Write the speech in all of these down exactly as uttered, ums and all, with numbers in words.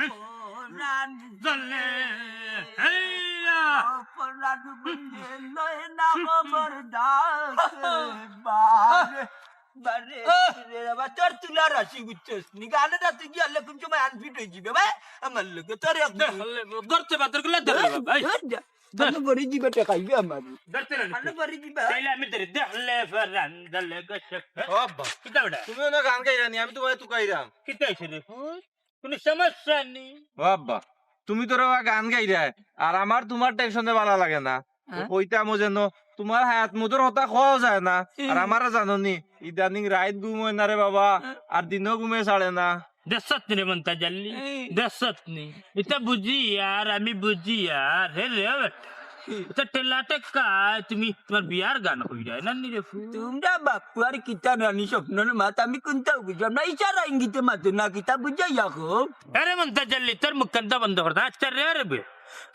পরাণ জ্বলে, হেইয়া। পরাণ বুঝে লয় না খবর দাস। বারে, বারে, রে বাবা, তোর তুলার আসি বুঝছস নি? গানে যাতে গিয়া আল্লাহ কোন সময় আনফিট হয়ে যাবে ভাই, আমার লগে তোর এক ধরতে বাদর গুলা ধরে বাবা, এই। ধর যা। ধর। আনো বড়ি দিবা টেকাইবে আমার। ধরতে না আনো বড়ি দিবা। তাইলে আমি ধরে দেখলে ফরান দলে গো চোখ। ও আব্বা, কিতা বেটা? তুমি না গান গাইরা নি, আমি তোমায় তুকাইরাম। কিতা হইছে রে? কোন সমস্যা নেই। ও আব্বা, তুমি তো রেবা গান গাইরায়, আর আমার তোমার টেনশনে ভালা লাগে না। হ্যাঁ? কইতামও যেন তোমার হায়াত মৌতর কথা কওয়াও যায় না, আর আমারে জানো নি, ইদানিং রাইত ঘুম হয় না রে বাবা, আর দিনও ঘুমে ছাড়ে না। দেখছত নি রে মন্তাজ আলী? দেখছত নি? ইতা বুঝি আর আমি বুঝি আর, হে রে বেটা। ইতা টেলা টেক্কা, তুমি তোমার বিয়ার গান কইরায় না নি রে ফু? তোমরা বাপু আর কিতা নানি স্বপ্নর মাত, আমি কোনটাও বুঝলাম না। ইশারা ইঙ্গিতে মাতো না, কিতা বুঝাইয়া কও? আরে মন্তাজ আলী, তোর মুখ কান্দা বন্ধ কর। আচ্ছা রে, আরে বে,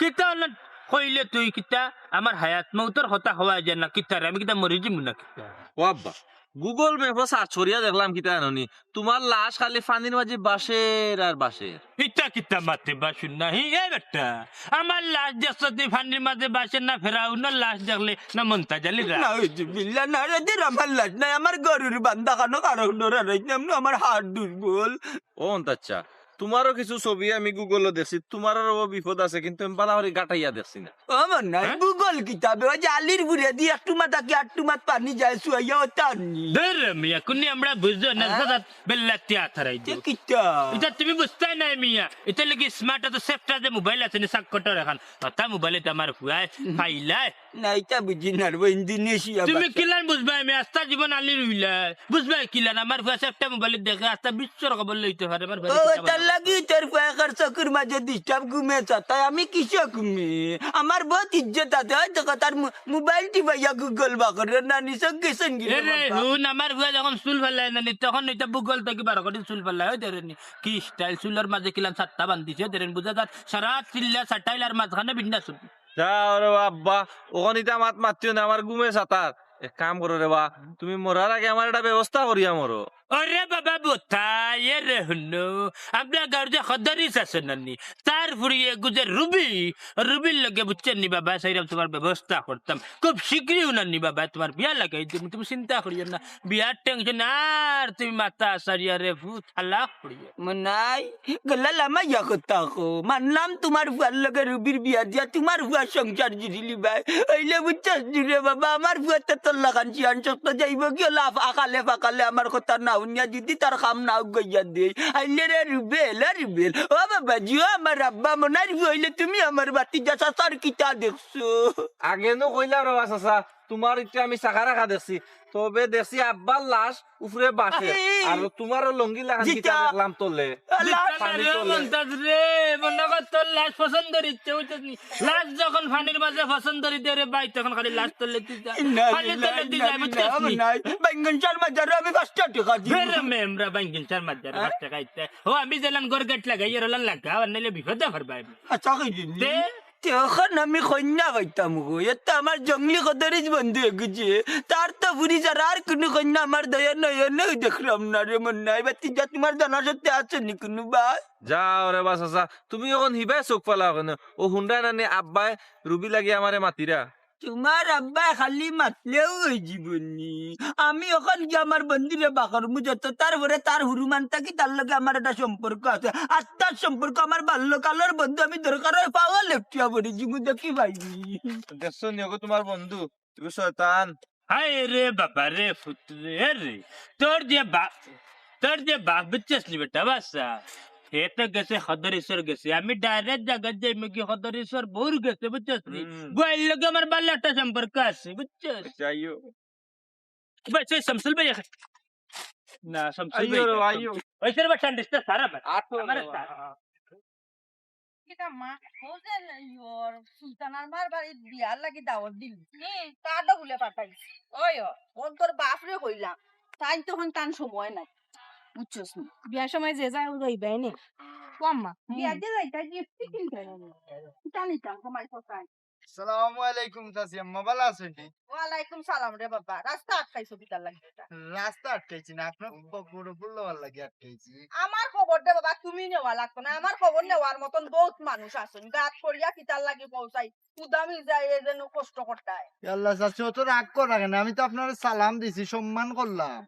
কিতা হলো কইলে তুই কিতা? আমার হায়াত মৌতর কথা হওয়া যায় না কিতা রে? আমি কিতা মরি যিমু না কিতা? ও আব্বা, Google Map-ও সার্চ করিয়া দেখলাম কিতা জানো নি, তোমার লাশ খালি পানির মাঝে ভাসের আর ভাসের। ইতা কিতা মাতে বাসুর না? হি, এ বেটা, আমার লাশ দেখছত নি পানির মাঝে ভাসের না? ফেরাউনর লাশ দেখলে না মন্তাজ আলীর লাশ? নাউজুবিল্লাহ, না রে, দের আমার লাশ নাই, আমার গরুর বান্দা খানো কারো ডরা রইছে, এমন আমার হাড় দুর্বল। ও অন্ত আচ্ছা, তোমারও কিছু ছবি আমি Google-ও দেখছি, তোমারও বিপদ আছে, কিন্তু আমি ভালা করি গাটাইয়া দেখছি না। ও মন্নাই, হ্যাঁ? Google কিতাবে ওই যে আলির বুড়ে দি একটু মাথা কি আটটু মাত পানি যায় শুয়াইয়া ও তার নি। ধর মিয়া, কুনি আমরা বুঝো না, হ্যাঁ? দাদা বেল্লাতি আথারাই তে দিও। কিতা? ইতা তুমি বুঝতায় নাই মিয়া, ইতা লাগি smart অত সেফটা যে মোবাইল আছে নি, সাক কটার এখন। অতা মোবাইলে তো আমার ফুয়ায় ফাইলায়। না, ইতা বুঝি না রে, ইন্দোনেশিয়া তুমি ভাষা। কিলান বুঝবায়, আমি আস্তা জীবন আলি রইলা। বুঝবায় কিলান, আমার ফুয়া একটা মোবাইল দেখে আস্তা বিশ্বর খবর লইতে পারে, আমার ফুয়া ও, কিতা তার বলে? লাগি তোর ফুয়া একার চকুর মাঝে disturb ঘুমে চাতায়, আমি কিসে ঘুমে? আমার বহুত ইজ্জত আছে, ওই দেখো তার মো-, মোবাইল টিপাইয়া Google বার করে না, নিচে গেছেন গিয়ে এ রে, বাবা। হুন, আমার ফুয়া যখন চুল ফালায় না নি, তখন ইতা Google থাকি বার করি চুল ফালায়, ওই ধরে নি। কি style চুলর মাঝে কিলান সাতটা বান্ধিছে, ধরে নি, বুঝা যার সারা চিল্লা সাটাইল আর মাঝখানে বিন্না চুল। যাও রে আব্বা, অখন ইতা মাত মাতিও না, আমার ঘুমে চাতার। এক কাম করো রে বা, তুমি মরার আগে আমার একটা ব্যবস্থা করিয়া মরো। ওরে বাবা, বোতা, এ রে হুনো, আপনার গাঁওর যে খদরিস আছে নানি, তার ফুড়ি এগু যে রুবি, রুবির লগে বুঝছেন নি বাবা, সেইরকম তোমার ব্যবস্থা করতাম। খুব শীঘ্রই হুনানি বাবা, তোমার বিয়া লাগাই দিমু, তুমি চিন্তা করিও না। বিয়ার tension আর তুমি মাথা সারিয়া রে ফুত, আল্লাহ করিও। মনাই, গলা লামাইয়া কথা কও। মানলাম তোমার ফুয়ার লগে রুবির বিয়া দিয়া তোমার ফুয়ার সংসার জুড়িলি ভাই। অইলে বুঝছস নি রে বাবা, আমার ফুয়া তো তোর লাখান শিয়ান শক্ত যাইব কি লাফ আকালে ফাকালে আমার কথা না হুনিয়া যদি তার কাম না গইয়া দেই। আইলে রে রুবেল, এ রুবেল। ও বাবা জি, ও আমার আব্বা মনাই রুবেল, অইলে তুমি আমার বাতি যা চাচার কিতা দেখছো? আগে নু কইলা রে বা চাচা, তোমার ইটা আমি চাকা রাখা দেখছি, তবে দেখছি আব্বার লাশ উপরে বাসে, এই! আর তোমারও লঙ্গি লাখান কিতা জিতা। দেখলাম তলে। আল্লাহ! পানি রে তলে। মন্তাজ রে, মনে কর তোর লাশ পছন্দ ইচ্ছে হইতেছ নি। লাশ যখন পানির মাঝে পছন্দ দিতে রে ভাই, তখন খালি লাশ তলে তুই যা। ইন্না পানির লিল্লাহি তলে তুই ইন্না যাই, ইলাইহি বুঝছস নি? রাজিউন। বাইঙ্গন চার মাজারো আমি পাঁচটা টেকা দিমু। বেরে মেমরা বাইঙ্গন চার মাজারো হ্যাঁ? পাঁচ টাকা ইচ্ছে। ও আমি যেলান গড় গেট লাগাই, এর ওলান লাগা, আর নাইলে বিপদে পড়বায়। আচ্ছা, কই দিন? তে? তে অখন আমি কইন্যা পাইতাম গো, এত আমার জংলি কদরিজ বন্ধু এগুছে, তার তো ফুরি ছাড়া আর কুনু কইন্যা আমার দয়া নয়নেও দেখলাম না রে মনাই। বাতি যা তোমার জানা সত্যি আছে নি কুনু ভাই? যাও রে বা চাচা, তুমি অখন হিবায় চোখ ফালাও কেনে? ও হুনরায় না নি আব্বায় রুবি লাগি আমারে মাতিরা। তোমার আব্বায় খালি মাতলেও অইযিবো নি। আমি অখন গিয়া আমার বন্ধুরে বাকরমু যত, তারপরে তার হুরুমান থাকি তার লগে আমার একটা সম্পর্ক আছে। আত্মার সম্পর্ক, আমার বাল্যকালর বন্ধু, আমি দরকার অয় পাওয়া লেপটিয়া পড়ি যিমু দেখি ভাই। দেখছো নি ওগো তোমার বন্ধু, তুমি শয়তান। হায় রে বাবা রে, ফুত রে রে, তোর যে বাপ, তোর যে বাপ বুঝছস নি বেটা বাচ্চা, হে তো গেছে, খদর ঈশ্বর গেছে। আমি direct জাগাত যাইমু কি খদর ঈশ্বর বউর গেছে, বুঝছস নি? হুম। বউর লগে আমার ভালা একটা সম্পর্ক আছে, বুঝছস? যাইও। ভাই, সেই শামসুল ভাই এখানে। না, শামসুল আইও ভাই রে, না, আইও। শামসুল। ওই সে বা ঠান্ডিস্তা সারা ভাই। আটো আমার রে, সারা। আ-, আ-, কিতা মা, ও যে ইয়র সুলতান আমার বাড়িত বিয়ার লাগি দাওয়াত দিল। হুম। কার্ডও বুলে পাঠাইছি। ওই ও, ও তোর বাপরে কইলাম। তাইন তখন তান সময় নাই। বুঝছস নি? বিয়ার সময় যে যায়, ও যাইবায় নি। ও আম্মা, হুম। বিয়ার দিন যাইতা gift কিনতে হবে। কিতা নিতাম, তোমার কোথায়? সালামু আলাইকুম চাচি আম্মা, ভালা আছইন নি? ওয়ালাইকুম সালাম রে বাবা, রাস্তা আটকাইছো কিতার লাগি বেটা? রাস্তা আটকাইছি না, আপনার খবর লওয়ার লাগি আটকাইছি। আমার খবর দে বাবা, তুমি নেওয়া লাগতো না, আমার খবর নেওয়ার মতন বউত মানুষ আছইন। গাত করিয়া কিতার লাগি পৌঁছাই, উদামি যায় এ যেন কষ্ট করতায়। এ আল্লাহ চাচি, অত রাগ করা কেনে? আমি তো আপনারে সালাম দিছি, সম্মান করলাম।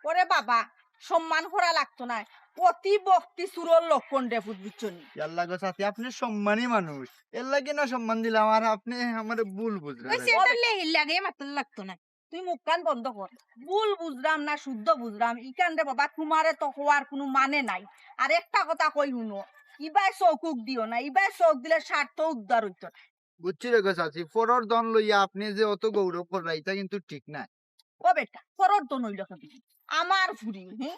ওরে বাবা, সম্মান করা লাগতো নায়, অতি ভক্তি চুরর লক্ষণ রে পুত, বুঝছো নি? এ আল্লাহ গো চাচি, আপনি সম্মানী মানুষ, এর লাগি না সম্মান দিলাম, আর আপনি আমারে ভুল বুঝলেন। ওই সেটা লেহির লাগে মাততে লাগতো না। তুই মুখখান বন্ধ কর। ভুল বুঝলাম না শুদ্ধ বুঝলাম, ইখান রে বাবা, তোমারে তো কওয়ার কুনু মানে নাই। আর একটা কথা কই হুনো, ইবায় চউখ দিও না, ইবায় চউখ দিলে স্বার্থ উদ্ধার অইতো না। বুঝছি রে গো চাচি, পরর ধন লইয়া আপনি যে অত গৌরব কররা, ইটা কিন্তু ঠিক নায়। ও বেটা, পরর ধন অইলো কেমনে? আমার ফুরি, হুম?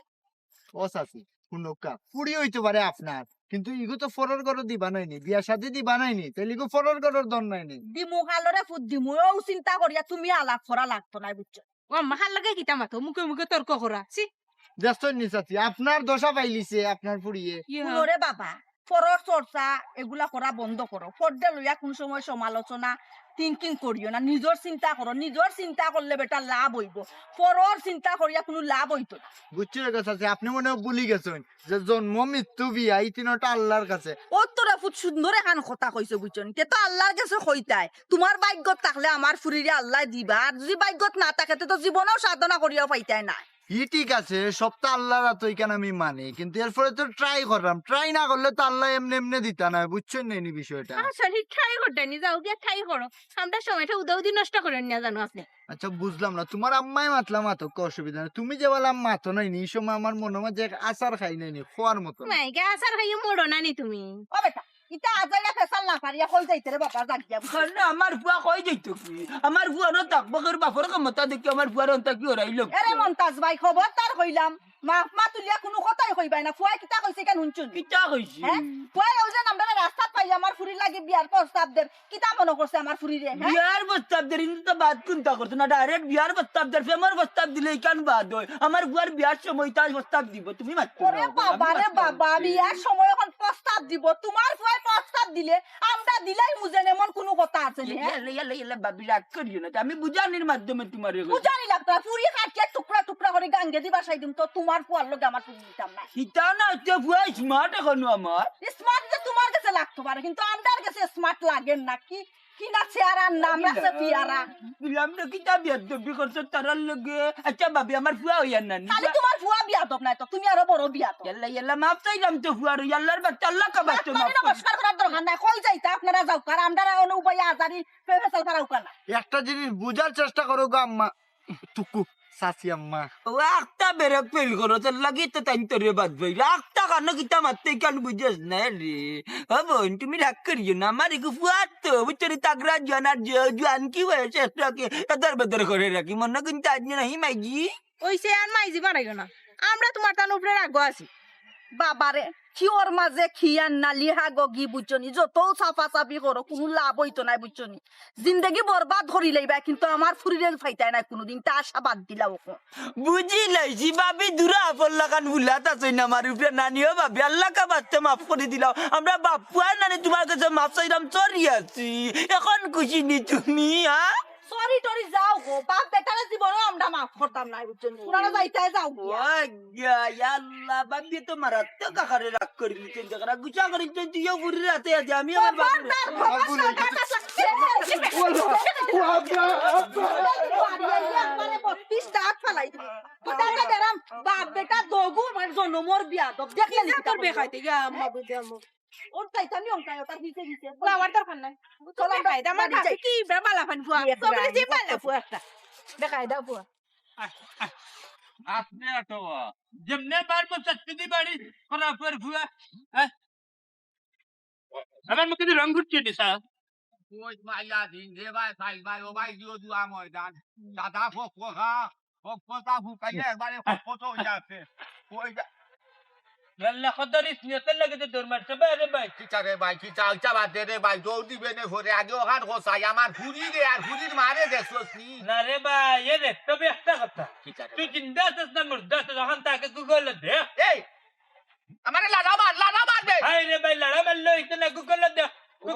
ও চাচি, হুনউক্কা, ফুরি অইতো পারে আপনার, কিন্তু ইগু তো পরর ঘরো দিবা নায় নি, বিয়া শাদি দিবা নায় নি, তাইলে ইগু পরর ঘরর ধন নায় নি। দিমু কালরে ফুত দিমু, অউ চিন্তা করিয়া তুমি আলাপ করা লাগতো নায়, বুঝছো? ও আম্মা, হার লগে কিতা মাতো, মুখে মুখে তর্ক করা, ছি। দেখছইন নি চাচি, আপনার দশা পাইলিছে আপনার ফুরিয়ে। ইয়া। হুনো রে বাবা, পরর চর্চা এগুলা করা বন্ধ করো। পররে লইয়া কুন সময় সমালোচনা, thinking করিও না, নিজর চিন্তা করো। নিজর চিন্তা করলে বেটা লাভ অইবো, পরর চিন্তা করিয়া কুনু লাভ অইতো না। বুঝছি রে গো চাচি, আপনি মনে অয় ভুলি গেছইন যে জন্ম, মৃত্যু, বিয়া, ই তিনটা আল্লাহর কাছে। ও তোরা ফুত সুন্দর এখান কথা কইছো, বুঝছো নি? তে তো আল্লাহর কাছে কইতায়, তোমার ভাগ্যত থাকলে আমার ফুরিরে আল্লায় দিবা, আর যদি ভাগ্যত না থাকে, তে তো জীবনেও সাধনা করিয়াও পাইতায় না। ই ঠিক আছে, সবতা আল্লাহর আতো, ইখান আমি মানি, কিন্তু এরপরে তো try করলাম, try না করলে তো আল্লায় এমনে এমনে দিতা নায়, বুঝছইন নি বিষয়টা? আসলে try করতে নি, যাও গিয়া try করো, আমরা সময়টা উদাউদি নষ্ট করেন না জানো আপনি। আচ্ছা, বুঝলাম না, তোমার আম্মায় মাতলা মাতউক্কা, অসুবিধা নাই, তুমি যে বালা মাতো নায় নি, ই সময় আমার মনর মাঝে এক আচার খাই নাই নি, খোয়ার মতো। মাইকে আচার খাইয়ে মরো না নি তুমি। ও বেটা, ইতা আজাইরা ফেসাল না পারিয়া কই যাইতে রে বাবা, জাগিয়া বুঝি। কারণ আমার ফুয়া কই যাইতো কি? আমার ফুয়ারও থাকবো, কেউর বাপর ক্ষমতা দেখি আমার ফুয়ার অন্তা কি ওরাইল? এরে মন্তাজ ভাই, খবরদার কইলাম, মাফ মা তুলিয়া কুনু কথাই কইবায় না। ফুয়ায় কিতা কইছে কেন হুনছইন? কিতা কইছে? হ্যাঁ? ফুয়ায় অউ যে আমরারে রাস্তাত পাইয়া আমার ফুরির লাগি বিয়ার প্রস্তাব দের, কিতা মনো করছে আমার ফুরিরে, হ্যাঁ? বিয়ার প্রস্তাব দের, ইনো তো বাদ কুন্তা করছে না, direct বিয়ার প্রস্তাব দের, প্রেমর প্রস্তাব দিলে ইখান বাদ অয়। আমার ফুয়ার বিয়ার সময় তাই প্রস্তাব দিব, তুমি মাতছো না। ওরে বাবা রে বাবা, বিয়ার সময় অখন প্রস্তাব দিব, তোমার ফুয়ায় প্রস্তাব দিলে আমরা দিলাই বুঝেন, এমন কুনু কথা আছে নি, হ্যাঁ? ইয়াল্লা, ইয়াল্লা, ইয়াল্লা, ভাবি রাগ করিও না, আমি বুঝানির মাধ্যমে তোমারে কইছি। বুঝানি লাগতো না, ফুরি কাটিয়া টুকরা টুকরা করি গাঙ্গেদি ভাসাই দিমু, তো তোমার ফুয়ার লগে আমার ফুরি দিতাম না। ইতা না, তে ফুয়া smart এখনো আমার। Smart যে তোমার গেছে লাগতো পারে, কিন্তু আমরার গেছে smart লাগের না। কি, কি না চেহারা, নাম আছে পিয়ারা। বললাম না, কিতা বেয়াদবি করছো তারার লগে? আচ্ছা ভাবি, আমার ফুয়া অইয়ার না নি? খালি তোমার ফুয়া বেয়াদব নায় তো, তুমি আরো বড় বেয়াদব। ইয়াল্লা, ইয়াল্লা, মাফ চাইলাম তো ফুয়ার, ইয়াল্লার বাচ্চা, আল্লাহ কা বাচ্চা, মাফ করে নমস্কার করার দরকার নাই, কই যাইতা আপনারা যাও, কারণ আমরার অনো উবাইয়া আজারি ফে-, ফেসাল ফারাউকা না। একটা জিনিস বুঝার চেষ্টা করো গো আম্মা, তুকু, চাচি আম্মা। ও একটা বেরেক ফেল করো, তার লাগি তো তাইন তোরে বাদ ভাই। রাখতা কানো কিতা মাততে কেন বুঝছ না রে? ও বোন, তুমি রাগ করিও না, আমার একটু ফুয়ার তো, বুঝছো রে, তাগড়া জোয়ান আর জো-, জোয়ান কি হয়েছে, একটু আগে এদর বেদর করে রাখি, মনে কিন্তু আজ নাহি মাইজি। ওই সে আর মাইজি বাড়াইও না, আমরা তোমার তান উপরে রাগ আছি। বাবারে, কিওর মাঝে কি আর নালি হাগো গি বুঝছো নি? যত চাপাচাপি করো, কুনু লাভ অইতো নায় বুঝছো নি? জিন্দেগি বরবাদ করি লাইবায়, কিন্তু আমার ফুরিরে পাইতায় নায় কুনুদিন, তা আশা বাদ দিলাও অখন। বুঝি লাইছি, ভাবি দুরা আপন লাখান হুলাত আছইন আমার উপরে, নানিও ভাবি, আল্লাহ কা বাস্তে মাফ করি দিলাও। আমরা বাপ ফুয়ার নানি তোমার গেছে মাফ চাইলাম, sorry আছি। অখন খুশি নি তুমি, হ্যাঁ? Sorry টরি যাও গো, বাপ বেটারে জীবনেও আমরা মাফ করতাম নায়, বুঝছো নি? তোমরা যাইতায় যাও গিয়া। ওই গিয়া, ইয়া আল্লাহ, ভাবি তো মারাত্মক আকারে রাগ করি নিছেন, যেখানে গুছা করি নিছেন, তুইও বুড়ি রাতে আজ আমি আমার বাপ খবরদার, খবরদার। একবারে বত্রিশ দাঁত ফালাই দিবি। কোথায় গেলাম? বাপ বেটা দগু, আমার জনমর বেয়াদব। দেখলে কি নি তোর বেখাইতে গিয়া আম্মা বুঝে আম্মা। ওর চাইতে আমি অঙ্কায় ওটা দিতে দিতে। না, আমার দরকার নাই। চলো, তোর বেখাইতে, আমার বাড়ি বাপে যাই। কি ইব্রা বালা ফান ফুয়া? ইয়ে, তোর যে বালা ফুয়া একটা। বেখাইতে ফুয়া। আপনি তো যেমনে মারবো, চাকরি বাড়ি করা পর ফুয়া। হ্যাঁ? আমার মুখে দিয়ে রং ঘুরছে নি, স্যার। ওই মাইয়া দিন রে ভাই, ভাই, ভাই, ও ভাই, দিও দুয়া ময়দান। দাদা, ফোক, ফোকা, ফোক, ফোকা, ফুকাইয়া একবারে ফোক, ফোক হয়ে যাচ্ছে। ওই যা- আল্লাহ কদর ইসনিয়তের লাগে যে দৌড় মারছে, ভাই রে ভাই। কিতা রে ভাই, কিতা, কিতা বাদ দে রে ভাই, দৌড় দিবে নে ঘরে, আগে ওখান কোথায়? আমার ফুরি রে, আর ফুরির মারে দেখছস নি? না রে ভাই, এ রে, তবে একটা কথা। কিতা রে তুই ভাই? জিন্দা আছিস না মুর্দা আছিস, ওখান তাকে Google-এ দেখ। এই, আমারে লাড়া মার, লাড়া মার রে। হায় রে ভাই, লাড়া মারলো, ইতো না Google-এ দেখ। ও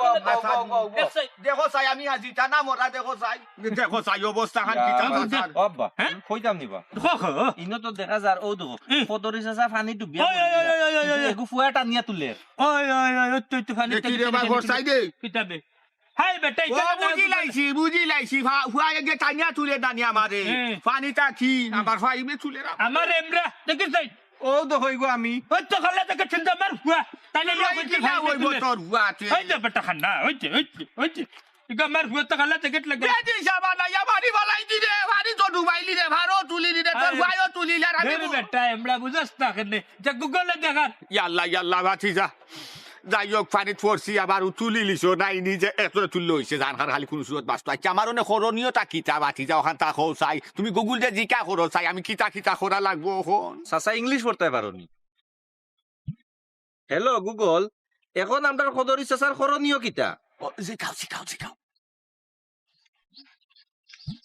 দেখো চাই, আমি হাজি টানা মরা, দেখো চাই। দেখো চাই, অবস্থা খান কি ইয়া। টানা চান। ও আব্বা, হ্যাঁ? কইতাম নিবা। হ, হ। ইনো তো দেখা যার, ও দেখো, হুম। ফদরি চাচা পানি ডুবিয়া ওই, ওই, ওই, ওই, ওই, ওই, ওই। এগু ফুয়া টানিয়া তুলের। ওই, ওই, ওই, ওই, তুই তো পানি দেখি রে ভাই, বর্ষাই দে। কিতাবে। হাই বেটা, ও, ইটা না বুঝি লাইছি, বুঝি লাইছি। ফা-, ফুয়া এগে টানিয়া তুলে দানি আমারে। হুম। পানিটা কি? আমার ফাইমে তুলে রাখ। আমার এমরা, দেখিস তাই? ও তো হইব আমি। ওই তো খালা থেকে চিন্তা আমার ফুয়া। তাইলে তুই নিয়ে ওই বলতে কিলা খাইবে ওই তুলে। বছর ফুয়া আছে। ওই যে বেটা খান্না, ওই যে, ওই যে, ওই যে। ইগো আমার ফুয়া তো খালা থেকে লাগে। বেটি সাবা না, ইয়া বাড়ি বালাই দি রে, বাড়ি তো ডুবাইলি রে, ভারো তুলি দি রে, তোর আরে, ফুয়াও তুলি লে, আর আমি আরে বু- বেটা, এমরা বুঝাস না কেনে? যে Google-এ দেখার। ইয়াল্লা, ইয়াল্লা, বাঁচি যা। যাই হোক, পানিত পড়ছি, আবার তুলিলিছো, নাই নিজে এত তুললে হইছে, জানখার খালি কোনো সুরত বাঁচতো। আচ্ছা, আমার অনেক করণীয়টা কিতা বাঁচি যাও, ওখান তা কও চাই। তুমি Google-এ জিকা করো চাই, আমি কিতা কিতা করা লাগবো এখন? চাচা, English পড়তে পারো নি? Hello, Google, এখন আমরার খদরি চাচার করণীয় কিতা? ও, জিকাও, জিকাও, জিকাও।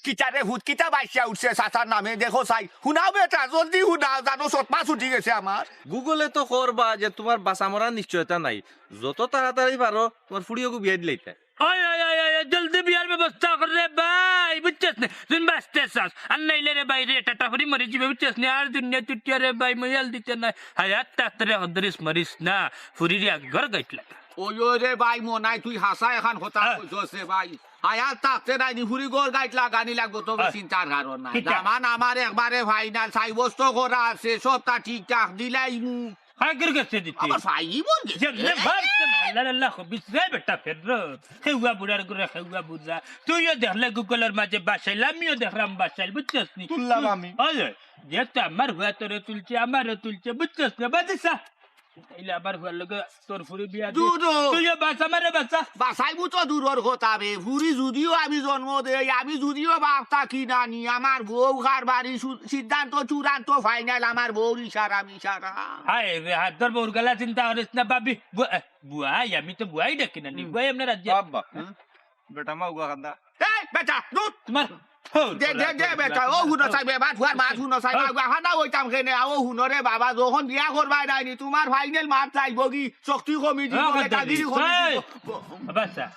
কিতা রে হুত, কিতা বাইসা উঠছে চাচার নামে, দেখো চাই। হুনাও বেটা, জলদি হুনাও, জানো, সতমা ছুটি গেছে আমার। Google-এ তো করবা যে তোমার বাঁচা মরার নিশ্চয়তা নাই। যত তাড়াতাড়ি পারো, তোমার ফুড়িওগু বিয়া দিলাইতা। ওই, ওই, ওই, ওই, ওই, জলদি বিয়ার ব্যবস্থা কর রে ভাই, বুঝছস নি? তুই বাঁচতে চাস। আর নাইলে রে ভাই রে, টাটা ফুড়ি মরি যাবে, বুঝছস নি? আর দুনিয়া চুটিয়া রে ভাই, ময়াল দিতে নাই। হায়াত থাকতে রে হদরিস মরিস না, ফুড়ির আগে ঘর গাইট লাগা। ওই, ওই রে ভাই, মনাই তুই হাছা এখান কথা হ্যাঁ। কইছস রে ভাই। হায়াত থাকতে নাই নি, ফুড়ি ঘর গাইট লাগানি লাগবো, তবে হ্যাঁ। চিন্তার কারণ নাই। কিতা? দামান আমার একবারে final, সাব্যস্ত করা আছে, সবটা ঠিকঠাক দিলাইমু। কাগর গেছে দিতে। আবার ফাইবর গেছে। যেমনে ভাবছে, আল্লাহ আল্লাহ, খবিস রে বেটা ফেরত। খেউয়া বুড়ার ঘরে খেউয়া বুড়া। তুইও দেখলে Google-এর মাঝে বাসাইল, আমিও দেখলাম বাসাইল, বুঝছস নি? তুললাম আমি। ওই, ওই, যেহেতু আমার ফুয়া তোরে তুলছে, আমারও তুলছে, বুঝছস না? বাদে সা। তাইলে আমার ফুয়ার লগে তোর ফুড়ি বিয়া দি। দুরো। তুইও বাঁচা, আমারও বাঁচা। বাঁচাইবো তো দূরর কথা বে। ফুড়ি যুদিও আমি জন্ম দেই, আমি যুদিও বাপ থাকি না নি, আমার বউ কার বাড়ি সু-, সিদ্ধান্ত চূড়ান্ত final, আমার বউর ইশারা মিশারা। হায় রে, হায়, তোর বউর গেলা চিন্তা করিস না, ভাবি। বু-, এ, বুয়াই, আমি তো বুয়াই ডাকি না নি, হুম। বুয়াই আপনার রাজ্যে। বাবা, হুম? বেটা মা উগা কান্দা। এই, বেটা, দুধ। তোমার, দে, দে, দে, বেটা, ও হুনো চাইবে, বাদ হুয়ার মাত হুনো চাইবে, হ্যাঁ। আগুয়া খানা হইতাম কেনে, ও হুনো রে বাবা, যখন বিয়া করবায় নাইনি, তোমার final মাত চাইবো কি, শক্তি কমি দিব, হ্যাঁ, নেতাগিরি কমি এই, দিব। বাবা, চা।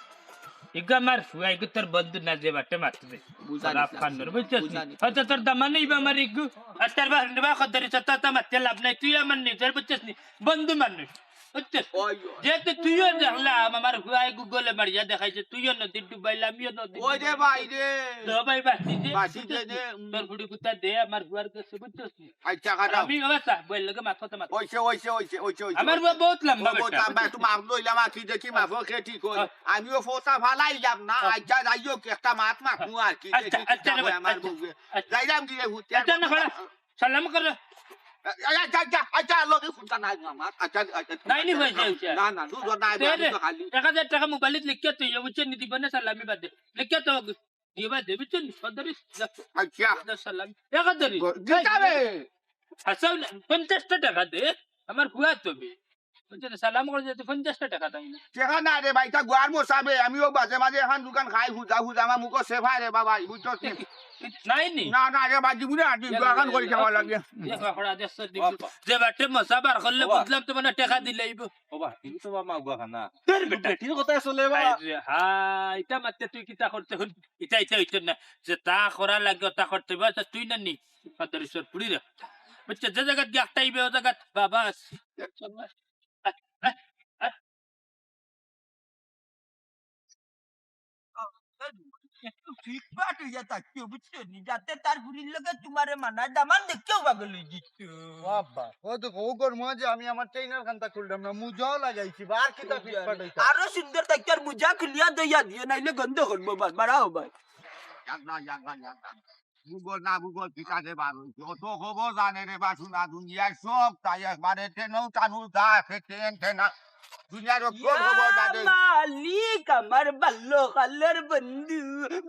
ইগু আমার ফুয়া, ইগু তোর বন্ধু না যে বাটে মাতবে। বুঝা তোর নিছি, আফগান নর, বুঝছস বুঝা নি? নিছি। হয়তো তোর দামা নেই বা আমার ইগু। আর তোর বা, বা কদরি সত্তা তা মাততে লাভ নাই, তুই আমার নিজর, বুঝছস নি? বন্ধু মানুষ, বুঝছস? ওই, ওই। যেহেতু তুইও দেখলাম, আমার ফুয়ায় Google-এ মারিয়া দেখাইছে, তুইও নদীর ডুবাইলে, আমিও নদীর ওই রে ডুবাইলে। ভাই রে। তো ভাই বাঁচি যে, বাঁচি যে, বুঝছস নি? যে, উম। তোর ফুড়ি কুত্তা দে, আমার ফুয়ার কাছে, বুঝছস নি? আচ্ছা, আর খারাপ। আমি বাবা চা, বইয়ের লগে মাথা তো মাথা। ওইছে, ওইছে, ওইছে, ওইছে, ওইছে। আমার ফুয়া বহুত লম্বা ও, বহুত বেটা, লম্বা, বুঝছস? একটু মাফ লইলাম, আর কি দেখি মাফ, ওকে, ঠিক হয়। হ্যাঁ। আমিও ফোতা ফালাইলাম না, হ্যাঁ। আচ্ছা, যাই হোক, একটা মাত মাত, হ্যাঁ। আর কি, আচ্ছা, দেখি কি আচ্ছা রে খাবে ভাই, আমার আচ্ছা, বউকে। আচ্ছা। যাইলাম গিয়ে হুতে, আচ্ছা, না, খারাপ। সালাম করে। এই, এই, আচ্ছা, আচ্ছা, আচ্ছা, লগে ফোনটা নাই আমার। আচ্ছা, আচ্ছা, নাইনি হয়েছে, হয়েছে। না, না, দুধ নাই, দে, আমি দে। তো খালি। এক হাজার টাকা মোবাইলত লিখিয়া তুই, বুঝছস নি, দিবা না, সালামি বাদে। লিখিয়া তো, দিবা দে, বুঝছস নি? সদরিস, যা। আচ্ছা। যা, সালামি। এক হাজার। গ-, দিতা রে। আচ্ছা, পঞ্চাশটা টাকা দে, আমার ফুয়া তো বে। বুঝছস নি? সালাম করে যেতে পঞ্চাশটা টাকা তাই না? টেকা না রে ভাই, তা গুয়ার মশা বে, আমিও মাঝে মাঝে এখন দোকান খাই, হুজা হুজা, আমার মুখো সেফা রে বাবা, বুঝছস নি? নাই নি? না, না রে ভাই, জীবনে আর দিন দোকান করি খাওয়া লাগে। এ বাবা, খড়া দেশ তো দিন। বাবা। যে বাটে মশা বার করলে বাবা। বুঝলাম তো মানে টেকা দিলে আইবো। বাবা, কিন্তু তো বাবা মাগুয়া খানা। তোর বেটা। বেটির কথা চলে বাবা। আরে হায়, ইটা মারতে তুই কিতা করতে হল? ইটা, ইটা, ইটা না। যে তা করা লাগে, তা করতে হবে, তা তুই না নি। পাতারি সর পুড়ি রে। বুঝছস, যে জায়গাত গিয়া একটা আইবে, ও জায়গাত বাবা আছে। একটু ফিটফাট হইয়া থাকিও, বুঝছো নি? যাতে তার ফুড়ির লগে তোমারে মানায়, দামান দেখিয়াউ পাগল হই যিত। বাবা, ও তো কও গর মা যে আমি আমার ট্রেনার খানটা খুললাম না, মুজাও লাগাইছি, বা আর কিতা ফিটফাট হইতা? আরো সুন্দর থাকতে আর মুজা খুলিয়া দইয়া দিও, নাইলে গন্ধ করবো, বাস, বাড়াও ভাই। ইয়াল্লা, ইয়াল্লা, ইয়াল্লা। Google না Google কিতা যে বার হইছে। অত খবর জানে রে বা শোনা দুনিয়ার সব, তাই একবারে টেনও টানুর যা আছে, টেন টেনা। দুনিয়ার অত খবর জানে। মালিক, আমার ভালো কালের বন্ধু,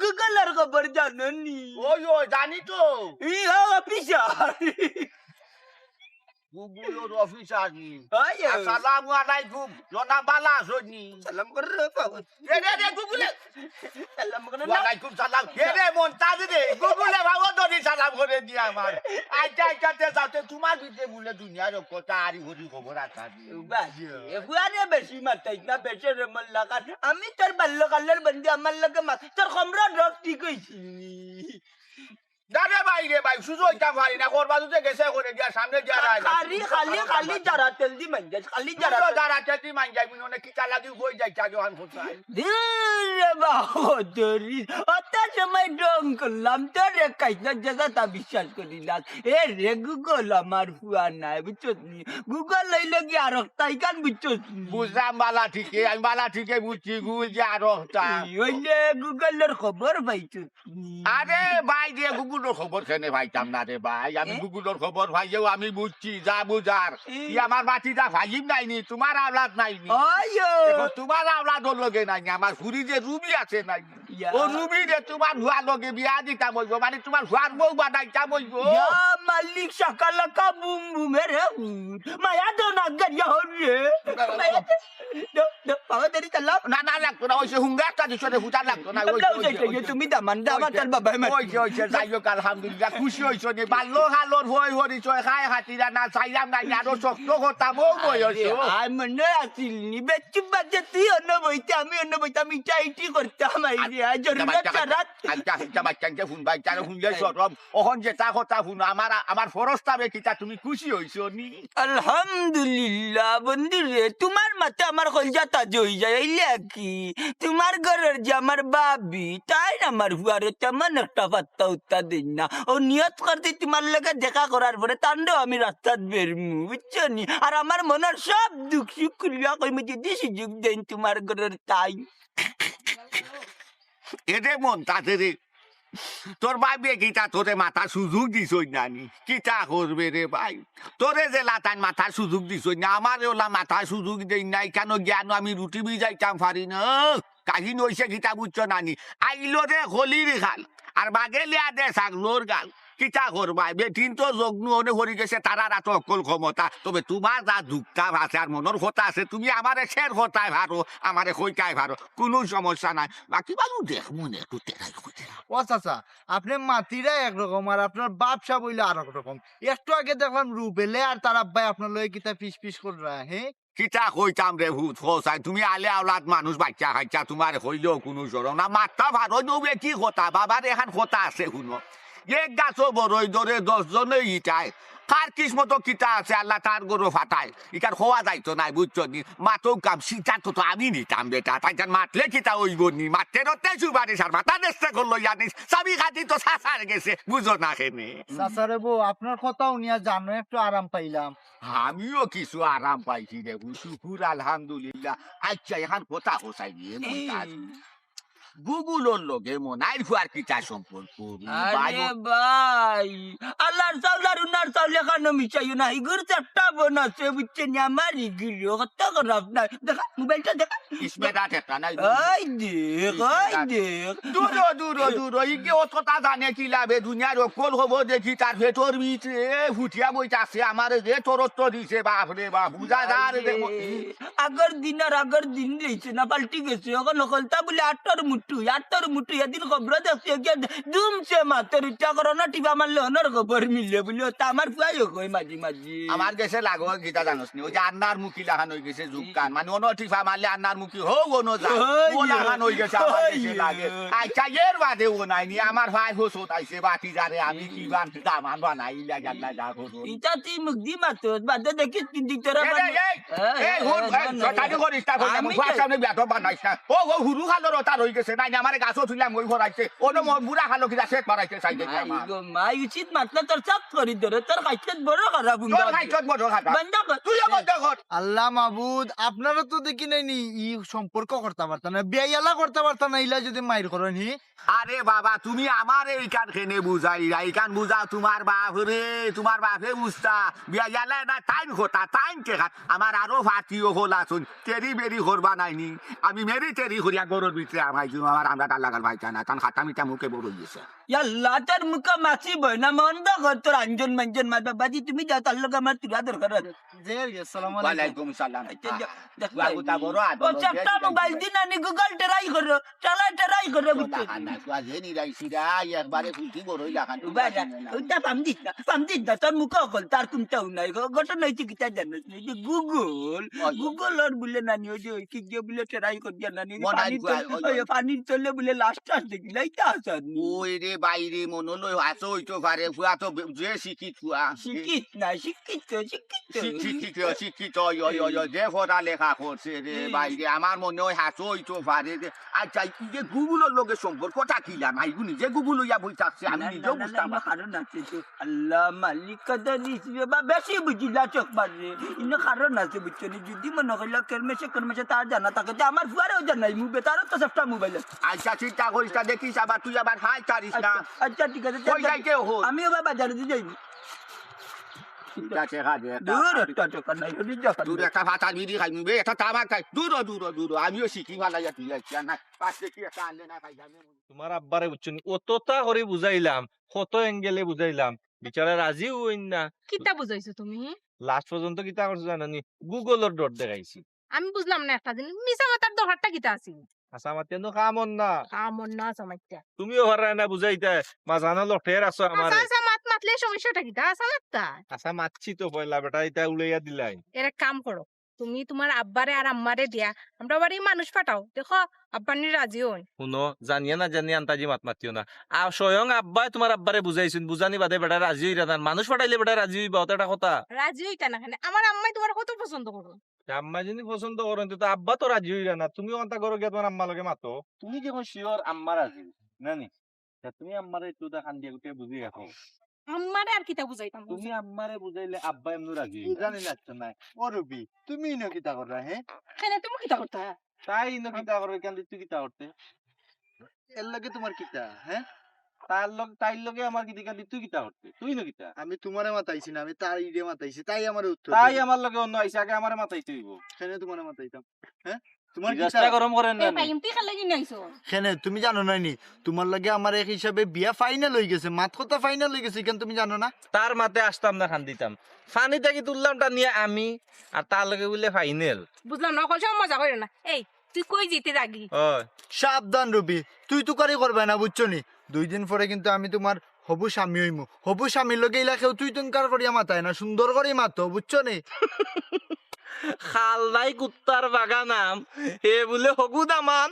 Google-এর খবর জানো নি? ওই, ওই, জানি তো। ই হো, অফিসার। গুগলর অফিস আনি। ওই, ওই। আসসালামু আলাইকুম। জনাব, বালা আছইন নি? সালাম করে রে বাবা। এ রে রে, গুগলে। সালাম করে না। ওয়ালাইকুম সালাম। এ রে, মন্তাজ রে, গুগলে বাবা ধরি সালাম করে দিয়া আমার। আচ্ছা, আচ্ছা, তে যাও, তে তোমার ভিতরে বলে দুনিয়ার কথা আরি হরি খবর আছে। বাস, এ ফুয়ারে বেশি মাতাইস না, বেশি রে মন লাগান। আমি তোর বাল্যকালের বন্ধু, আমার লগে মাত, তোর কমরর রোগ ঠিক হইছে নি। না রে ভাই রে ভাই, সুযোগ হইতাম পারি না, করবা তো গেছে করে দিয়া, সামনে দিয়া রায় না। খালি, খালি, খালি জারা তেল দি মাইন যাস, খালি জারা তুইও তেল। জারা তেল দি মাইন যাস, মনে অনেক কিতা লাগি হয়ে যাইছে আগে অন কোথায়। ধুর রে বাবা, ধরি, অত সময় ঢং করলাম, তোর রে কাইনা যেটা তা বিশ্বাস করি না। এ রে গুগল আমার ফুয়া নাই, বুঝছস নি? গুগল লইলে কি আর তাই কান বুঝছস নি? বুঝলাম, বালা ঠিকই, আমি বালা ঠিকই বুঝছি, গুগল যে আর তাই। ওই যে গুগলর খবর পাইছস নি? আরে ভাই রে, গুগলর খবর কেনে পাইতাম না রে ভাই, আমি এ? গুগলর খবর পাইয়াও আমি বুঝছি, যা বুঝার। এ? ই আমার বাতিজা ফাহিম নাই নি, তোমার আওলাদ নাই নি। ওই ও। এখন তোমার আওলাদর লগে নাই নি, আমার ফুরি যে রুবি আছে নাই নি। ইয়া। ও রুবি রে তোমার ফুয়ার লগে বিয়া দিতাম অইবো, মানে তোমার ফুয়ার বউ বানাইতাম অইবো। ইয়া মালিক শাকালাকা বুম বুম রে হুম। মায়া দো না গরিয়া হরে। মায়া দো, দো, দো, বাবা দেরি চালাও। না, না, লাগতো না, ওই যে হুঙ্গা একটা দিছো রে, হুতা লাগতো না, ওই যে, ওই যে, ওই যে, ওই যে। তুমি দামান, দামান ওই যে, তার বাবাই মারছে। ওই যে, ওই যে, যাই হোক, আলহামদুলিল্লাহ, খুশি হইছো নি, বাল্য কালর হই হরি চয়, খায় হাতিরা না, চাইলাম না, আরো শক্ত করতাম, ও বয়স। আরে, আর মনে আছিল নি, বেচু বাজে তুই অন্য বইতে, আমি অন্য বইতে, আমি ইটা ইটি করতাম, আই রে, আই জরুরত আচ্ছা, ছাড়া। আচ্ছা, আচ্ছা, বাচ্চাকে ফোন, বাচ্চাকে ফোন দিয়ে সরব। অখন যেটা কথা হুনো, আমার, আমার ফরজ তাবে কিতা তুমি খুশি হইছো নি? আলহামদুলিল্লাহ, বন্ধু রে, তোমার মাতে আমার কলজা তাজা হই যায়, অইলে কি? তোমার ঘরর যে আমার ভাবি, তাইন আমার ফুয়ারে তেমন একটা পাত্তা উত্তা দেইন না। ও নিয়ত করছি তোমার লগে দেখা করার পরে তানরেও আমি রাস্তাত বেরমু, বুঝছো নি? আর আমার মনর সব দুঃখ সুখ খুলিয়া কইমু যদি সুযোগ দেইন তোমার ঘরর তাইন। এরে মন, তাতে রে, তোর ভাবিয়ে কিতা তোরে মাতার সুযোগ দিছইন না নি? কিতা করবে রে ভাই? তোরে যেলা তাইন মাতার সুযোগ দিছইন না, আমারে ওলা মাতার সুযোগ দেইন না, ইখানো গিয়ানো আমি রুটি ভিজাইতাম পারি না। কাহিনী হইছে কিতা বুঝছো না নি? আইলো রে খলির খাল, আর বাগেলিয়া দে ছাগলর গাল। কিতা করবায়? বেটিন তো যজ্ঞ অনে করি গেছে, তারার আতো অকল ক্ষমতা। তবে তোমার যা দুঃখটা আছে আর মনর কথা আছে, তুমি আমারে শের করতায় পারো, আমারে কইতায় পারো, কুনু সমস্যা নাই। বাকি বাবু দেখমু নে, একটু তেরাই কইতে। ও চাচা, আপনে মাতিরা একরকম আর আপনার বাপ সাব অইলা আরক রকম। একটু আগে দেখলাম রুবেলে আর তার আব্বায় আপনার লগে কিতা ফিস ফিস কররা, হে? কিতা কইতাম রে হুত, কও চাই, তুমি আলে আওলাদ মানুষ, বাচ্চা কাচ্চা, তোমারে কইলেও কুনু শরম না, মাততা পারো না, ও বে কি কথা, বাবার এখান কথা আছে হুনো। এক গাছো বড়ই ধরে দশ জনে ইটায়, কার কিসমতো কিতা আছে আল্লায় তার গরো ফাটায়, ইকার কওয়া যাইতো নায়, বুঝছো নি? মাতউক কাম, সিদ্ধান্ত তো আমি নিতাম বেটা, তাইন মাতলে কিতা অইবো নি? মাততে রতে সুপারিশ আর মাথা দেশতে করলো ইয়ানি, চাবি কাঠি তো চাচার গেছে, বুঝো না কেনে? চাচারে বউ, আপনার কথা হুনিয়া জানো একটু আরাম পাইলাম। আমিও কিছু আরাম পাইছি রে, শুকুর আলহামদুলিল্লাহ। আচ্ছা, এখান কথা কও চাই রে, মন্তাজ। গুগলর লগে মনাইর ফুয়ার কিতা সম্পর্ক? আরে ভাই, আল্লাহর চাউল আর উনার চাউল এখানো মিশাইও না, ইগুর চারটা বোন আছে, বুঝছো নি? আমার ইগুলো কত খারাপ না। দেখা, মোবাইলটা দেখা। ইসমেটা দেখা নাই। ওই দেখ, ওই দেখ। দূর, দূর, দূর, ইগে অত কথা জানে কি লাভে? দুনিয়ার অকল খবর দেখি তার পেটর ভিতরে ফুটিয়া বইতাছে, আমারে যে তরত্ত দিছে, বাপ রে বাপ, বুঝা যায় রে দেখো। আগর দিন আর আগর দিন রইছে না, পাল্টি গেছে। অখন হকলতা বুলে আটর মুঠু, আটর মুঠু। এদিন খবর দেখছি, এগিয়ে দুমছে মাতর উচ্চা করো না, টিপা মারলে অনর খবর মিলে বুলে, ওটা আমার ফুয়াইও কয় মাঝে মাঝে। আমার গেছে লাগো কিতা জানোস নি? ওই যে আন্নার মুখী লাখান হই গেছে যুগকান। মানে অনো টিপা মারলে আন্নার মুখী হো, অনো যায়। ওই ও লাখান হই গেছে আমার গেছে লাগে। আচ্ছা, এর বাদে ও নাই নি, আমার ভাই হোসত আইছে, বাতি জারে, আমি কি বান দামান বানাই, ইলা জান্না যা হোসত। ইটা তুই মুখ দি মাতস, বাদে দেখিস তিন দিন তোরা এই, বান-, এই, এই, এই, এই, হুন, এই, এই, না, না, শয়তানি না। করিস না, করিস না, আমি মুখ তো সামনে বিয়াত বানাইস না। ও, ও, হুরু খালো রতা রই গেছে, নাই, আমারে গাছো তুইলাম, ওই ভরাইছে। ও, নো, ম-, বুড়া খালো কিনা শেখ বানাইছে, সাইডে মাই গিয়া আমার। গো, মাই উচিত মাতলে তোর সব করি ধরে, তোর খাইতে বড় খারাপ তোর উন্দাজ। খাইতে বড় খারাপ। বন্ধ কর। তুইও বন্ধ কর। আল্লাহ মাবুদ, আপনারা তো দেখি নাই নি, ই সম্পর্ক করতে পারতা না, বিয়াইয়ালা করতে পারতা না, ইলা যদি মাইর করেন, হি? আরে বাবা, তুমি আমারে ইখান কেনে বুঝাইরা, ইখান বুঝাও তোমার বাপরে, তোমার বাপে বুঝতা, বিয়াইয়ালা না তাইন কথা, তাইন কে খাত, আমার আরো ফাটিও খোলা শুন, তেরি বেরি করবা নাই নি, আমি মেরি তেরি করিয়া গরুর ভিতরে আমাই তো আবার আমরা তার লাগাল ভাই চায় না, তান খাটা মিঠা মুখে বড় হয়ে গেছে। ইয়াল্লা, তোর মুখে মাছি বয় না, মন দা কর তোর আঞ্জন মাঞ্জন, মা বাবাজি, তুমি যাও, তার লগে আমার তুলা দরকার আছে। জি, জি, আসসালামু আলাইকুম। ওয়ালাইকুম সালাম। আচ্ছা, যা, যা, বাবু, তা বড় আদর ও, হয়ে চাপটা গেছে। মোবাইল দিন আনি Google try করো, চালাই try করো, তো বুঝছো? লাখান না, তো আজ এ নিরাইছি রে, আই একবারে ফুটি বড়ই লাখান, উবা, তুমি যা, চিনো না। উল্টা পাম দিস না, পাম দিস না, তোর মুখে অকল, তার কোনটাও নাই। ঘ-, ঘটনা হইছে কিতা জানোস নি? যে Google, ওই। Google ওর বুলে নানি, ওই যে, ওই কি যে বুলে try করি জানা নি, মনে হয় পানির গুয়া-, তল-, ওই, ওই, ওই। পানির তলে বুলে লাশ টাশ দেখি, লাইতা আসার নি। ওই রে, বাইরে মনে হলো, হাসো হইতো পারে, ফুয়া তো বে-, যে শিক্ষিত ফুয়া। শিক্ষিত না, শিক্ষিত, শিক্ষিত। শিক্ষিত, শিক্ষিত, শিক্ষিত, ওই, ওই, ওই, ওই, যে পড়ালেখা করছে রে, হুম। বাইরে, আমার মনে হয় হাসো হইতো পারে রে। আচ্ছা, এই যে Google-র লগে সম্পর্কটা কি লাগাই? নিজে Google হইয়া বই থাকছে, আমি না, নিজেও না, না, বুঝতাম না, না। কারণ আছে তো। আল্লাহ মালিক কাদার রিজিক বা বেশি বুঝিলা চোখ মাররে। ইনো কারণ আছে, বুঝছো নি? যদি মনে করিলা কেরমেশে কেরমেশে তার জানা থাকে, তে আমার ফুয়ারেও জানাই, মুবে তারও তো সবটা মোবাইল আছে। আচ্ছা, চিন্তা করিস না, দেখিস আবার তুই আবার হাই ছাড়িস না। আচ্ছা, আচ্ছা, ঠিক আছে, কই যাইতে হো? আমি আবার বাজারে দিয়ে যাইনি। ঠিক আছে, কাজে একটা দূর একটা চোখ নাই, ওদিক যা দূর একটা ভাতার বিড়ি খাই, মুবে একটা তামাক খাই। দূর, দূর, দূর, আমিও শিখি ভালাই আর তুই যাচ্ছি আর না। পাশে কি একটা আনলে না খাই, আমি তোমার আব্বারে বুঝছো নি? অতটা করে বুঝাইলাম, কত angle-এ বুঝাইলাম, বিচারা রাজি হইন না। কিতা বুঝাইছো তুমি? Last পর্যন্ত কিতা করছো জানো নি? Google-র ডট দেখাইছি। আমি বুঝলাম না একটা জিনিস, মিছা মাতার দরকারটা কিতা আছে? আচ্ছা, আমার তেন কাম অর না। কাম অর না, আচ্ছা, মাততা। তুমিও পাররায় না বুঝাইতা, মাঝানো লটের আছো আমারে। আচ্ছা, আচ্ছা, মাত মাতলে সমস্যাটা কিতা? আচ্ছা, মাততা। আচ্ছা, মাতছি তো পয়লা বেটা, ইটা উড়াইয়া দিলাই। এর এক কাম করো, তুমি তোমার আব্বারে আর আম্মারে দিয়া আমরার বাড়ি মানুষ পাঠাও, দেখো আব্বা নি রাজি হইন। হুনো, জানিয়া না জানিয়া আন্তাজি মাত মাতিও না। আর স্বয়ং আব্বায় তোমার আব্বারে বুঝাইছইন, বুঝানি বাদে বেটা রাজি হইরা না। মানুষ পাঠাইলে বেটা রাজি হইবা, অত একটা কথা। রাজি হইতা না কেনে? আমার আম্মায় তোমার কত পছন্দ করো। তে আম্মায় যদি পছন্দ করইন, তে তো আব্বা তো রাজি হইরা না। তুমিও আন্তা ঘরো গিয়া তোমার আম্মার লগে মাতো। তুমি যখন sure আম্মা রাজি, নানি? তা তুমি আম্মারে একটু দা কান দিয়া গুটিয়া বুঝি রাখো। আম্মারে আর কিতা বুঝাইতাম? তুমি আম্মারে বুঝাইলে আব্বা এমনে রাজি হইবা। বুঝানি লাগতো না। ও রুবি, তুমি ইনো কিতা কররা, হে? কেনে তুমি কিতা করতা? তাই ইনো কিতা কররা, কেন তুই কিতা করতে? এর লগে তোমার কিতা, হে? তার লগ-, তাইর লগে আমার কিতা, কেন তুই কিতা করতে? তুই ইনো কিতা? আমি তোমারে মাতাইছি না, আমি তাইরে মাতাইছি, তাই আমারে উত্তর তাই দিল। আমার লগে অন্য আইছে, আগে আমারে মাতাইতে হইব। কেনে তোমারে মাতাইতাম? হে? তোমার কি মেজাজটা চাও? গরম করেন না এ ভাই, নি? এমপি খালে কি নাইছো? কেনে, তুমি জানো না নি? তোমার লগে আমার এক হিসাবে বিয়া final হই গেছে, মাত কথা final হই গেছে, ইখান তুমি জানো না? তার মাতে আসতাম না খান দিতাম। ফানি থাকি তুললাম টানিয়া আমি, আর তার লগে বুলে final। বুঝলাম না, অকল সময় মজা করিও না। এই, তুই কই যাইতে যাগি? ওই। সাবধান রবি, তুই তুকারি করবে না, বুঝছো নি? দুই দিন পরে কিন্তু আমি তোমার হবু স্বামী হইমু। হবু স্বামীর লগে ইলা কেউ তুই তুনকার করিয়া মাতায় না, সুন্দর করি মাতো, বুঝছো নি? খাল নাই কুত্তার বাগানাম, হে বুলে হগু দামান,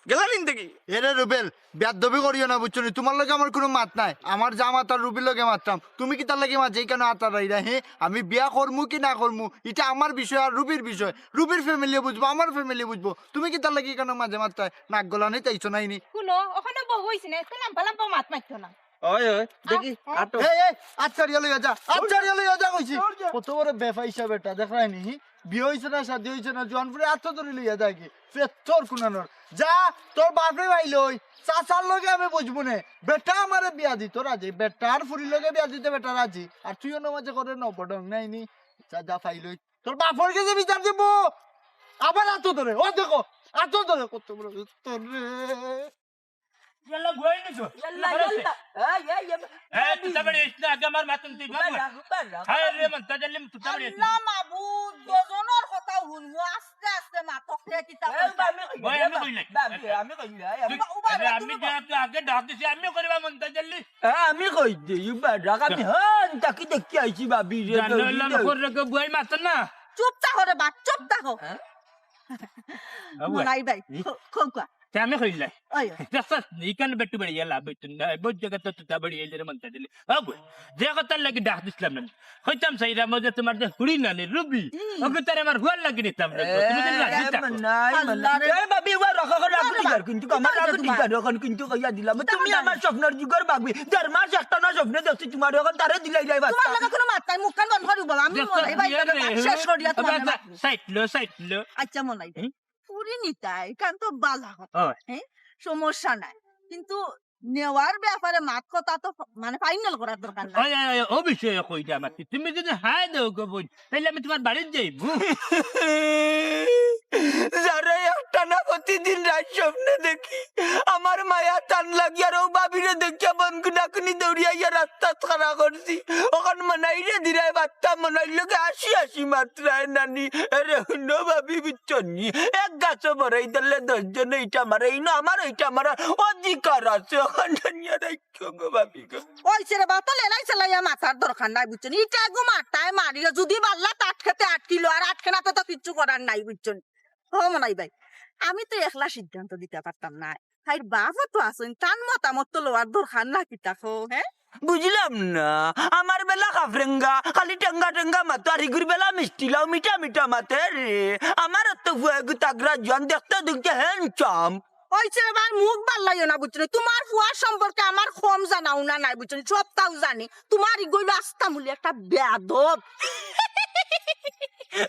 গেলা নিন দেখি। এরে রুবেল, বেয়াদবি করিও না, বুঝছো নি? তোমার লগে আমার কোনো মাত নাই, আমার যা মাতার রুবির লগে মাততাম। তুমি কিতার লাগি মাঝে ইখানো আতার রাইরা, হে? আমি বিয়া করমু কি না করমু, ইটা আমার বিষয় আর রুবির বিষয়। রুবির family বুঝবো, আমার family বুঝবো। তুমি কিতার লাগি ইখানো মাঝে মাততায়? নাক গলানি তাইছো নাইনি? হুনো, ওখানে বউ হইছে না, একটু লাম্বা লাম্বা মাত মারতো না। ওই, ওই, দেখি, আ, আ। আটো। এই, এই, আত ছাড়িয়া লইয়া যা, আত ছাড়িয়া লইয়া যা কইছি। কত বড় বেফাইসা বেটা, দেখরায় নি? বিয়া হইছে না, শাদি হইছে না, জোয়ান ফুড়ি আত ধরি লইয়া যায় কি? ফেত্তর কুনানোর। যা, তোর বাপরে পাইলই, চাচার লগে আমি বুঝবো নে। বেটা আমারে বিয়া দিত রাজি, বেটার ফুড়ির লগে বিয়া দিতে বেটা রাজি। আর তুই অন্য মাঝে করে নবডং নাইনি। যা, যা পাইলই। তোর বাপর গেছে বিচার দিব। আবার আত ধরে, ও দেখো, আত ধরে কত বড় তোর রে। ইয়াল্লা, ঘুরাই নিছো। ইয়াল্লা, ইয়াল্লা। এই, এই, এই, এই, তুই তাবাড়ি আইস না, আগে আমার মাতুন তুই বাবু। বাবা, বাবা। হায় রে, মন তাজাল্লিম, তুই তাবাড়ি আইস না। আল্লাহ মাবুদ, দুজনর কথা হুনমু, আস্তে আস্তে মাতক রে, কিতা এই, করতা? আমি কই ওই, আমি না, কই নাই। বাবা, আমি কই নাই, আমি উবা, উবা, আরে, তুমি আমি উবা। যে তুই আগে ডাক দিছি, আমিও করিবা মন তাজাল্লি। হ্যাঁ, আমি কই দে, উবা, ডাক আমি হন, তাকি দেখি আইছি, বাবি রে, জানো, দৌড়ি আল্লাহ দে। নখর রেখে বুয়াই মাতন না। চুপ থাকো রে বাপ, চুপ থাকো। হ্যাঁ? বাবু, মনাই ভাই, হুম? খো-, খোকা। তে আমি কইলাই। ওই, ওই। দেখছস, ইখান বেটু বাড়ি এলা, বেটু না, বহুত জায়গা তো তুতা বাড়ি এলে রে মন তাজাল্লি। ও বই, যে কথার লাগি ডাক দিছিলাম না। কইতাম চাইরাম যে তোমার যে হুড়ি নানি, রুবি, হুম। ওকে তারে আমার হুয়ার লাগি নিতাম না। এ, তুমি কেন রাজি থাকো? মনাই, মনাই। আল্লাহ রে। এ, বাবি, উবা, রাখো, রাখো, রাখো, রাখো, কিন্তু আমার রাখো, রাখো, কিন্তু রাখো, কিন্তু কইয়া দিলাম। তুমি আমার স্বপ্নর যুগর বাবি। দেড় মাস একটা না স্বপ্নে দেখছি তোমার, এখন তারে দিলাই যাই বাচ্চা। তোমার লগে কোনো মাত নাই, মুখখান বন্ধ করি বলো। আমি দেখো, মনাই ভাই, ইয়ে রে, শেষ করিয়া তোমার আচ্ছা, মাত। সাইড লো, সাইড লো। আচ্ছা, মনাই ভাই। হুম? ফুড়ি নিতায়, ইখান তো বালা কথা, হয়। হ্যাঁ? সমস্যা নাই। কিন্তু নেওয়ার ব্যাপারে মাত কথা তো ফ-, মানে ফাইনাল করার দরকার না। ওই, ওই, ওই, ও বিষয়ে কই দে আমারে। তুমি যদি হায় দেও গো বইন, তাইলে আমি তুমার বাড়িত যাইমু। যারে একটা না প্রতিদিন রাইত স্বপ্নে দেখি, আমার মায়া টান লাগিয়ার অউ ভাবিরে দেখিয়া বন কুনাকুনি দৌড়িয়া আইয়া রাস্তাত খাড়া করছি। অখন মনাইরে দিরায় বাত্তা মনাইর লগে আসি আসি মাতরায় নানি। এরে হুনো ভাবি, বুঝছো নি? এক গাছো মরাই দিলে দশ জনে ইটা মারে, ইনো আমার ইটা মারার অধিকার আছে। অখন জানিয়া রাখো গো ভাবি গো। ওই ছেড়ে বা তো লেলাই সেলাইয়া মাথার দরকার নাই, বুঝছো নি? ইটা এগু মাথায় মারিও, যদি বাল্লা তাট খেতে আটকিলো, আর আটকে না তো, তো কিচ্ছু করার নাই, বুঝছো নি? ও মনাই ভাই, আমি তো একলা সিদ্ধান্ত দিতা পারতাম না। তাইর বাপও তো আছইন, তান মতামত তো লওয়ার দরকার না কিতা কও, হে? বুঝলাম না, আমার বেলা খাফরেঙ্গা, খালি টেঙ্গা টেঙ্গা মাতো, আর ইগুর বেলা মিষ্টি লাও, মিঠা মিঠা মাতে রে। আমার তো ফুয়া এগু তাগড়া জোয়ান, দেখতে দেখতে handsome। ওই ছেড়ে বা মুখ বাল্লাইও না, বুঝছো নি? তুমার ফুয়ার সম্পর্কে আমার কম জানা উনা নাই, বুঝছো নি? সবতাউ জানি। তুমার ইগু অইলো আস্তা মুলি একটা বেয়াদব।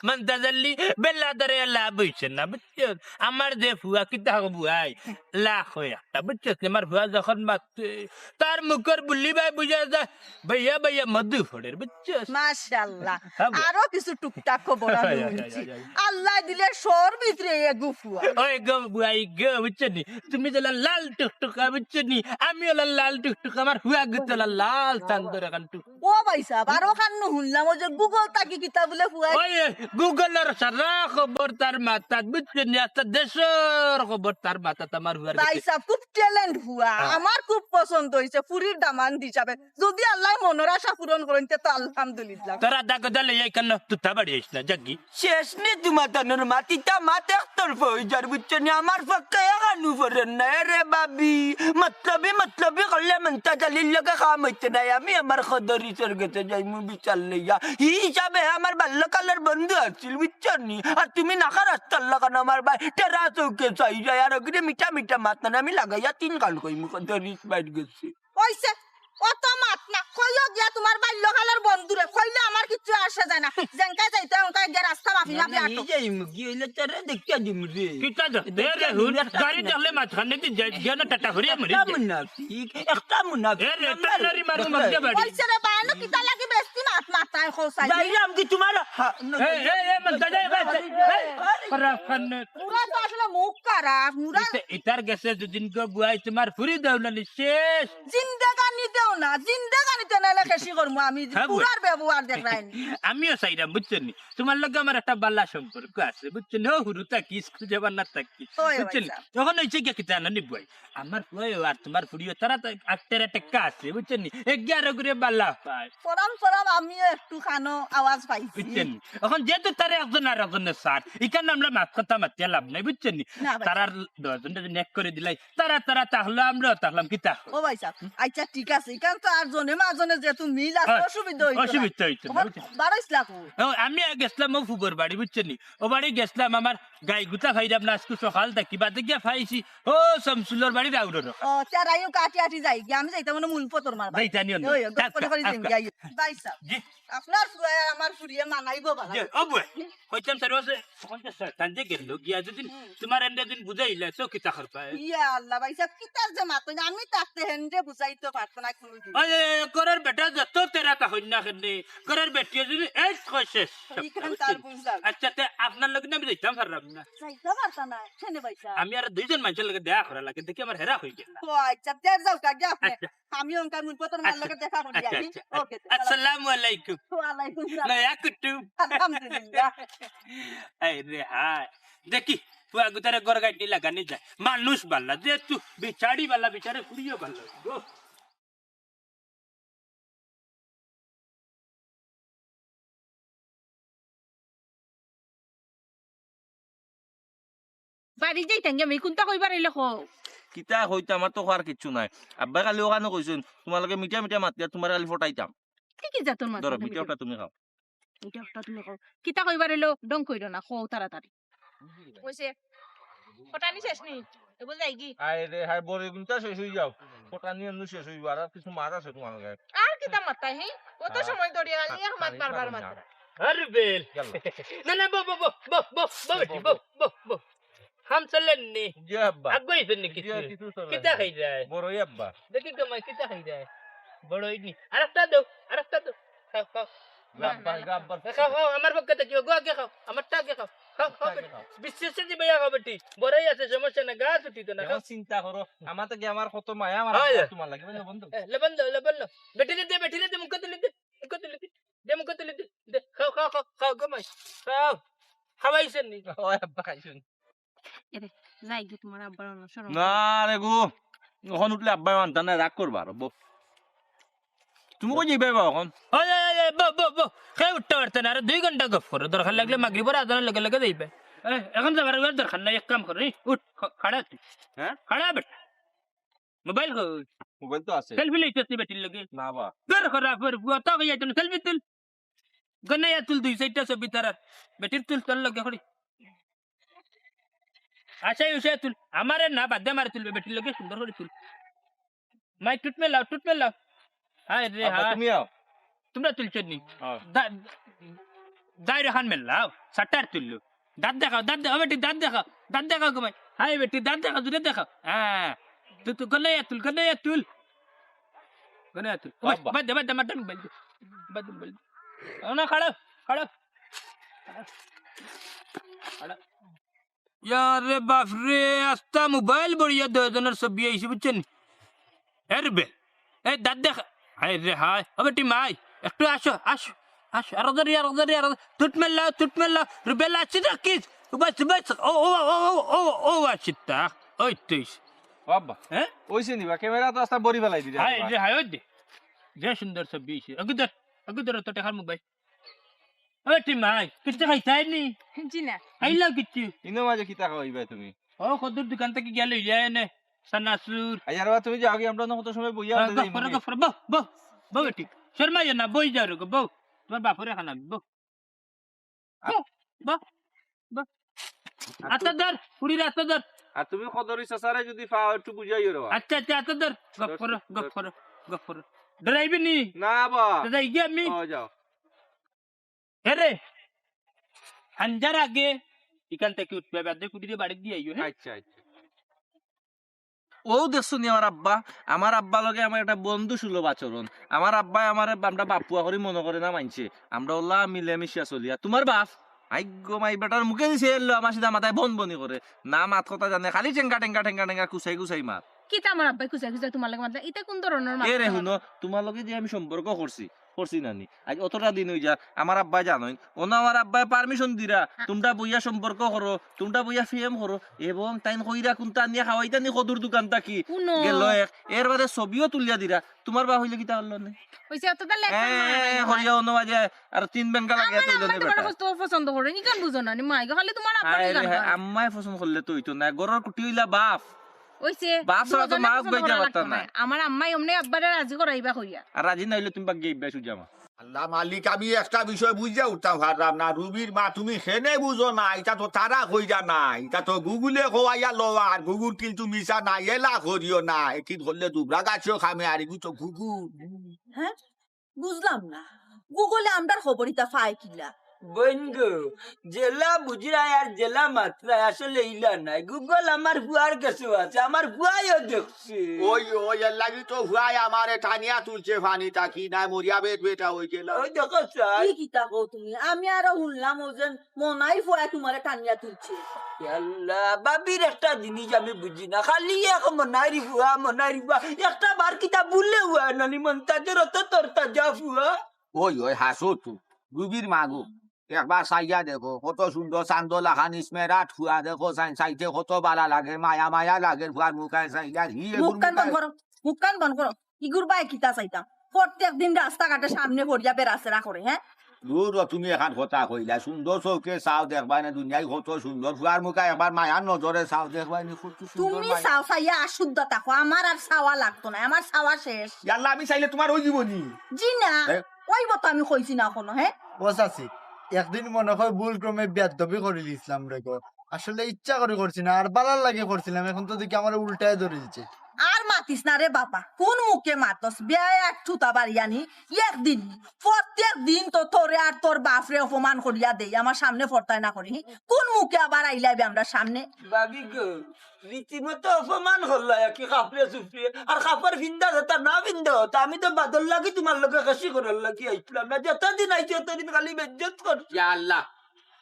মন্তাজ আলী, বেলা ধরে লাভ অইছে না, বুঝছো? আমার যে ফুয়া কিতা কইবো আই, লাখ অয় একটা, বুঝছো? আমার ফুয়া যখন মাতে, তার মুখর বুলি বায় বুঝা যায়, ভাইয়া ভাইয়া মধু ফড়ের, বুঝছো? মাশাআল্লাহ। হ্যাঁ, বল। আরো কিছু টুকটাক খবর আমি হয়, হয়, শুনছি। হয়, হয়, হয়। আল্লায় দিলে শহর ভিতরে এগু ফুয়া। ওই গো, বুয়াই গো, বুঝছো নি? তুমি যেলা লাল টুকটুকা, বুঝছো নি? আমি অলা লাল টুকটুকা, আমার ফুয়া গুতো অলা লাল চান্দর এখান টুক। ও ভাই সাহেব, আরো কান্নু হুনলাম, ওই যে Google থাকি কিতা বুলে ফুয়া। ওই, Google-র সারা খবর তার মাথাত, বুঝছো নি? আস্তা দেশর খবর তার মাথাত, আমার ফুয়ার ভাই গেছে। সাহেব, খুব talent ফুয়া। হ্যাঁ। আমার খুব পছন্দ অইছে ফুরির দামান হিসাবে। যদি আল্লায় মনর আশা পূরণ করইন, তে তো আলহামদুলিল্লাহ। তোরা দাগ দালে এই কান্না তুতা বাড়ি আইস না, জাগি। শেষ নি তুমার তানর মাত, ইতা মাত একতরফা অই যার, বুঝছো নি? আমার পক্ষে এখানু পড়ের না। এরে ভাবি, মতলবি, মতলবি করলে মন্তাজ আলীর লগে কাম অইতো নায়। আমি আমার খদরিসর গেছে যাইমু বিচার লইয়া। হি হিসাবে আমার বাল্যকালর বন্ধু আছিল, বুঝছো নি? আর তুমি নাকা রাস্তার লাখান আমার ভাই, টেরা চউখে চাই যায়। আর অগুরে মিঠা মিঠা মাত না, আমি লাগাইয়া তিন গাল কইমু, খদরিস বাইর গেছে। অইছে, অত মাত না, কইও গিয়া তুমার বাল্যকালর বন্ধুরে, কইলে আমার কিচ্ছু আসে যায় না। যেনকায় যাইতে অনকায় গিয়া রাস্তা মাফি মাফি আটো। নিজেই মুগি অইলে তোরে দেখিয়া দিমু রে। কিতা যা? এ রে হুন, গাড়ি দেখলে মাঝখানে দি যাই, গিয়া না টাটা করিয়া মরি একটা যায়। মুনাফিক, একটা মুনাফিক। এ রে, টানারি মারু মধ্যে বাড়ি। অইছে রে, বায়নো কিতা লাগি বেশি মাত মাতায় কও চাই? যাইলাম কি তুমার? হা, না, এই, এই, এই, মন দাদা, এই, এই, এই, এই, এই, পুরা তো আসলে মুখ খারাপ, মুরা। ইতা-, ইতার গেছে দুদিন গো বুয়াই তুমার ফুরি দেও না নি শেষ। জিন্দেগানি দেও না, জিন্দেগানিতে নাইলে খেশি করমু আমি, হ্যাঁ, বুয়া। পুরার ব্যবহার দেখরায় নি। আমিও চাইরাম, বুঝছো নি? তুমার লগে আমার একটা বালা সম্পর্ক আছে, বুঝছো নি? ও হুরু থাকি, স্কুল যাবার না থাকি, ওই, ওই, বুঝছো নি? আচ্ছা। তখন অইছে গিয়া কিতা জানো নি বুয়াই? আমার ফুয়াও আর তুমার ফুরিও তারা তো আটটার টেক্কা আছে, বুঝছো নি? এগারো করে বালা পায়। ফরাম ফরাম আমিও একটু খানো আওয়াজ পাইছি। বুঝছো নি? অখন যেহেতু তারা একজন আর একজনের স্যার, ইখান আমরা মাত কথা মাতিয়া লাভ নাই, বুঝছো নি? না ভাই। তারার দশ জন যদি নেক করে দিলাই, তারা, তারা তাহলে আমরাও তাহলাম, কিতা? ও ভাই সাহেব, আচ্ছা ঠিক আছে, ইখান তো আর জনে মাজনে যেহেতু মিল আছে, হয়, অসুবিধা অইতো না। অসুবিধা অইতো না, অখন বুঝছো? বারইছলা কই? ও, আমি গেছলাম ও ফুবর বাড়ি, বুঝছো নি? ও বাড়ি গেছলাম, আমার গাই গুতা খাইরাম না, আজকে সকাল থাকি বাদে গিয়া পাইছি, ও শামসুলর বাড়ি রাউরর। ও, তেরাইও কাটি আটি যাই গিয়া, আমি যাইতাম মানে মূল পতর মারবা। যাইতানি অন্য। ওই, ওই, থাক, গপ্প করে থাক, যাইতাম থাক, গিয়া। থাক। ভাই সাহেব, জি। আপনার ফুয়ায় আমার ফুরিয়ে মানাইবো বালা। জি, ও বুয়া। কইতাম স্যার, ও সে, তখন যে শয়তান যে গেল গিয়া, যদি হুম। তুমার এন্ডে দিন বুঝাইলে, তো কিতা করবা? ইয়া আল্লাহ, ভাই সাহেব, কিতার যে মাতইন, আমি থাকতে হেন্ডে বুঝাইতে পারতো না কোনোদিন। ওই, ওই, ওই, ঘরর বেটা যত তেরা তা হইন না কেনে, ঘরর বেটিয়ে যদি এই কয় শেষ। ইখান তার বুঝলাম। আচ্ছা, তে আপনার লগে আমি যাইতাম পারলাম না। যাইতে পারতা না, কেনে ভাই সাহেব? আমি আর দুইজন মানুষর লগে দেখা করা লাগে, দেখি আমার হেরা হই গেল। ও আচ্ছা, তে যাও, কাজে আপনি। আচ্ছা। আমি অনকার মূল পতর মার লগে দেখা করি আচ্ছা, আই। আচ্ছা। ওকে, আসসালামু আলাইকুম। ওয়ালাইকুম সালাম। নয়া কুটুম। আলহামদুলিল্লাহ। এই রে হায়। দেখি, ফুয়া গুতারে ঘর গাইডনি লাগানি যায়। মানুষ বালা, যেহেতু বিচারি বালা, বিচারে ফুরিও বালা। গো। বাড়ি যাইতাম গি আমি, কুনটা কইবার অইলে কও। কিতা কইতাম, আমার তো কওয়ার কিচ্ছু নাই। আব্বায় খালি অখানো কইছইন, তুমার লগে মিঠা মিঠা মাতিয়া তুমারে খালি ফটাইতাম। কি কি জাতর মাত ধরো, মাতা মিঠা মিঠা? ওটা তুমি খাও। মিঠা ওটা তুমি খাও। কিতা কইবার অইলো, ঢং কইরো না, কও তাড়াতাড়ি। কইছে, ফটানি শেষ নি? এ বল যাই কি? আয় রে, হায়, বড় গুনটা শেষ অই যাও। ফটানি এমনি শেষ অই যাও, আর কিছু মাত আছে তুমার লগে? আর কিতা মাত তাই, হি? অত হ্যাঁ। সময় ধরি খালি এক মাত পানি বারবার পানি মাত। না। আরে বেল। গেল। না, না, বো, বো, বো। কাম চলের নি? জি আব্বা। আগুয়াইছইন নি কিছু? জি, কিছু চলে কিতা না। খাইরায়? বড়ই আব্বা। দেখি গো মাই, কিতা খাইরায়? বড়ই নি। আরেকটা দেও, আরেকটা দেও। খাও, খাও। আব্বা, আব্বা। খাও, খাও, আমার পক্ষ থাকি, গো আগে খাও, আমারটা আগে খাও। খাও, খাও, আগে বেটি। খাও। বিশ্বাসে দিবায় খাও, বেটি। বড়ই আছে, সমস্যা না, গাছ উঠি তো না, খাও। এখন চিন্তা করো, আমার থাকি আমার কত মায়া, আমার হয়। আব্বা তোমার লাগি, বুঝলে বন্ধু? এ, লবণ দাও, লবণ দাও। বেটিরে দে, বেটিরে দে, মুখে তুলি দে, মুখে তুলি দে। দে, মুখে তুলি দে। দে, খাও, খাও, খাও, খাও, গো মাই। খাও। খাওয়াইছইন নি? ওই আব্বা খাইছইন। এরে, যাই গি তোমার আব্বার অন্য শরম। না রে গো, এখন উঠলে আব্বায় মানতা না, রাগ করবা আরো, বউ। তুমি কই যাইবা বা এখন? ওই, ওই, ওই, ওই, বউ, বউ, বউ। হে উঠতে পারতে না, আরো দুই ঘন্টা গপ করো। দরকার লাগলে মাগরিবর আজানের লগে লগে যাইবে। এ, এখন যাবার আর দরকার নাই, এক কাম করো, এই, উঠ, খ-, খাড়া তুই। হ্যাঁ? খাড়া বেটা। মোবাইল কই? মোবাইল তো আছে। সেলফি লইতে আসছি বেটির লগে। না বা। তোর খরা ফের বুয়া তো গিয়া তুল, সেলফি তুল। গনাইয়া তুল দুই চাইরটা ছবি তারার। বেটির তুল তোর লগে করি। আচ্ছা, উসে তুল। আমারে না, বাদ দে, আমারে তুলবে, বেটির লগে সুন্দর করি তুল। মাই টুট মেলাও, টুট মেলাও। হায় রে আব্বা, হায়। তুমি আও। তোমরা তুলছো নি? হ্যাঁ। দা-, দাইর খান মেলাও, সাটার তুললো। দাঁত দেখাও, দাঁত দেখাও, বেটি, দাঁত দেখাও, দাঁত দেখাও গো মাই। হায় বেটি, দাঁত দেখাও, দূরে দেখাও। হ্যাঁ। তুই, তুই গনাইয়া তুল, গনাইয়া তুল। গনাইয়া তুল। ও, আব্বা। বাদ দে, বাদ দে, বাদ দে, বাদ দে। বাদ দে, বাদ দে। ও না, খাড়া, খাড়া। খাড়া। ইয়ারে বাপ রে, আস্তা মোবাইল ভরিয়া দুইজনের ছবি আইছে, বুঝছো নি? এ রুবেল, এই দাঁত দেখা। হায় রে হায়, ও বেটি মাই, একটু আসো, আসো, আসো, আরো ধরি, আরো ধরি, আরো ধরি। তুট মেলাও, তুট মেলাও, রুবেল আসি রাখিস। ও বাস, বাস, ও, ও, ও, ও, ও, ও, আসি তা, ওই তুই। ও আব্বা, হ্যাঁ? ওইছে নি বা, ক্যামেরা তো আস্তা বড়ি ফেলাই দিলে হায় রে হায়, ওই দে। যে সুন্দর ছবি আইছে। ওকে ধর, ওকে ধর, তো টেকার মোবাইল। ও বেটি মাই, কিচ্ছু খাইতায় নি? জি না। খাইলাও কিচ্ছু? ইনো মাঝে কিতা খাওয়াইবা তুমি? ও, কদুর দোকান থাকি গিয়া লইয়া এনে, সানাসুর। আইয়ার বা তুমি যাও কি, আমরা না কত সময় বইয়া হ্যাঁ, আড্ডা গপ দেই করো, মনে। গপ করো, বউ, বউ, বউ বেটি। শর্মাইও না, বই যাও রে গো, বউ। তোমার বাপরে খানা, বউ। বউ, বউ, বউ। আতা ধর, কুড়ির আতা ধর। আর তুমি কদরি চাচারে যদি পাও একটু বুঝাইও রে বা। আচ্ছা, আচ্ছা, আতা ধর। গপ করো, গপ করো, গপ করো। ডরাইবি নি? না বা। তো যাই গিয়া আমি। ও যাও। এরে, হানজার আগে ইখান থাকি উঠবে, বাদে কুটিরে বাড়ি দিয়ে আইও, হ্যাঁ? আচ্ছা, আচ্ছা। ও দেখছো নি আমার আব্বা, আমার আব্বা লগে আমার একটা বন্ধু সুলভ আচরণ। আমার আব্বায় আমারে, আমরা বাপুয়া করি মনে করে না মানছে, আমরা ওলা মিলেমিশিয়া চলিয়া। তোমার বাপ আইগো মাই বেটার মুখে দিছে এলো আমার সিধা মাথায় বন বনি করে, না মাত কথা জানে, খালি টেঙ্গা টেঙ্গা টেঙ্গা টেঙ্গা কুচাই কুচাই মাত। কিতা আমার আব্বায় কুচাই কুচাই তোমার লগে মাতলা? ইতা কোন ধরনের মাত? এ রে হুনো, তোমার লগে যে আমি সম্পর্ক করছি, করছি না নি? আজ অতটা দিন হই যা, আমার আব্বায় জানইন। ওনা আমার আব্বায় পারমিশন দিরা, তোমরা বইয়া সম্পর্ক করো, তোমরা বইয়া প্রেম করো, এবং তাইন কইরা কোনটা নিয়া খাওয়াইতা নি কদুর দোকান থাকি। হুনো। গেল এক, এর বাদে ছবিও তুলিয়া দিরা। তোমার বা হইলে কিতা করলো নে? কইছে অত তাহলে একটা এ, মারাই করিয়া অন্য বাজে আর তিন বেঙ্গা লাগে আমার তুই আম্মায় জানে তোমার বেটা। পছন্দ, পছন্দ করে নি, কেন বুঝো না নি? মাই গো, খালি তোমার আব্বা হায় নি রে, জানো হায়, না। আম্মায় পছন্দ করলে তো হইতো না, গরর কুটি হইলা বাপ। ওইছে, বাপ ছাড়া তো দুজনে মাও পছন্দ কইতে করা পারতা লাগতো না। না। আমার আম্মায় অমনে আব্বারে রাজি করাইবা কইয়া। আর রাজি না হইলে তুমি বাগিয়ে ইব্বা সুজা মা। আল্লাহ মালিক, আমি একটা বিষয় বুঝিয়া উঠতাম পারলাম না। রুবির মা, তুমি কেনে বুঝো না, ইটা তো তারা কইরা না, ইটা তো গুগলে কওয়াইয়া লওয়া, আর গুগল কিন্তু মিছা না, এলা করিও না, একিন করলে দুবরা গাছও খামে, আর এগু তো গুগল। হ্যাঁ, বুঝলাম না, গুগলে আমরার খবর ইতা পায় কিলা? বইন গো, যেলা বুঝরায় আর যেলা মাতরায় আসলে ইলা নাই। গুগল আমার ফুয়ার কাছেও আছে, আমার ফুয়ায়ও দেখছে। ওই, ওই, এর লাগি তো ফুয়ায় আমারে টানিয়া তুলছে পানি থাকি, নাই মরিয়া বেট বেটা হই গেল। ওই দেখো স্যার। কি কিতা কও তুমি? আমি আরো শুনলাম ও যেন মনাই ফুয়ায় তোমারে টানিয়া তুলছে। আল্লাহ, বাবির একটা জিনিস আমি বুঝি না, খালি এক মনাইর ফুয়া, মনাইর ফুয়া, একটা বার কিতা বুলে হুয়া নানি মন্তাজের অত তোর তাজা ফুয়া। ওই, ওই, হাসো তো। রুবির মাগো, একবার চাইয়া দেখো, কত সুন্দর চান্দ লাখান স্মেরাট ফুয়া, দেখো, চাই-, চাইতে কত বালা লাগে, মায়া মায়া লাগে, ফুয়ার মুখায় চাইলে, আর হি এগুর মুখখান বন্ধ মুখায় করো, মুখখান বন্ধ করো। ইগুর বায় কিতা চাইতাম? প্রত্যেক দিন রাস্তাঘাটে সামনে পড়িয়া বেড়াছেড়া করে, হ্যাঁ? দূর ও, তুমি এখান কথা কইলা, সুন্দর চোখে চাও, দেখবায় না দুনিয়ায় কত সুন্দর, ফুয়ার মুখায় একবার মায়ার নজরে চাও, দেখবায় না কত সুন্দর তুমি মায়া। চাও চাইয়া আশুদ্ধ থাকো, আমার আর চাওয়া লাগতো না, আমার চাওয়া শেষ। ইয়াল্লা, আমি চাইলে তোমার ওই জীবনী। জি না, হ্যাঁ? ওই মতো আমি কইছি না কোনো, হ্যাঁ? ও চাচি, একদিন মনে হয় ভুল ক্রমে বেয়াদবি করে দিছিলাম রে গো। আসলে ইচ্ছা করে করছি না, আর বালার লাগি করছিলাম, এখন তো দেখি আমার উল্টায় ধরে দিছে। আর মাতিস না রে বাবা, কোন মুখে মাতস? বিয়ায় এক থুতা বাড়িয়া নি, একদিন নি, প্রত্যেক দিন তো তোরে আর তোর বাপরে অপমান করিয়া দেই, আমার সামনে ফরতায় না করি। কোন মুখে আবার আইলাইবে আমরা সামনে? ভাবি গো, রীতিমতো অপমান করলা, কি কাপড়ে চুপড়ে, আর কাপড় ফিন্দা যেটা না ফিন্দা হতা, আমি তো বাদর লাগি তোমার লগে কাশি করার লাগি আইছিলাম না, যতদিন আইছি ততদিন খালি বেজ্জত করছি। ইয়া আল্লাহ,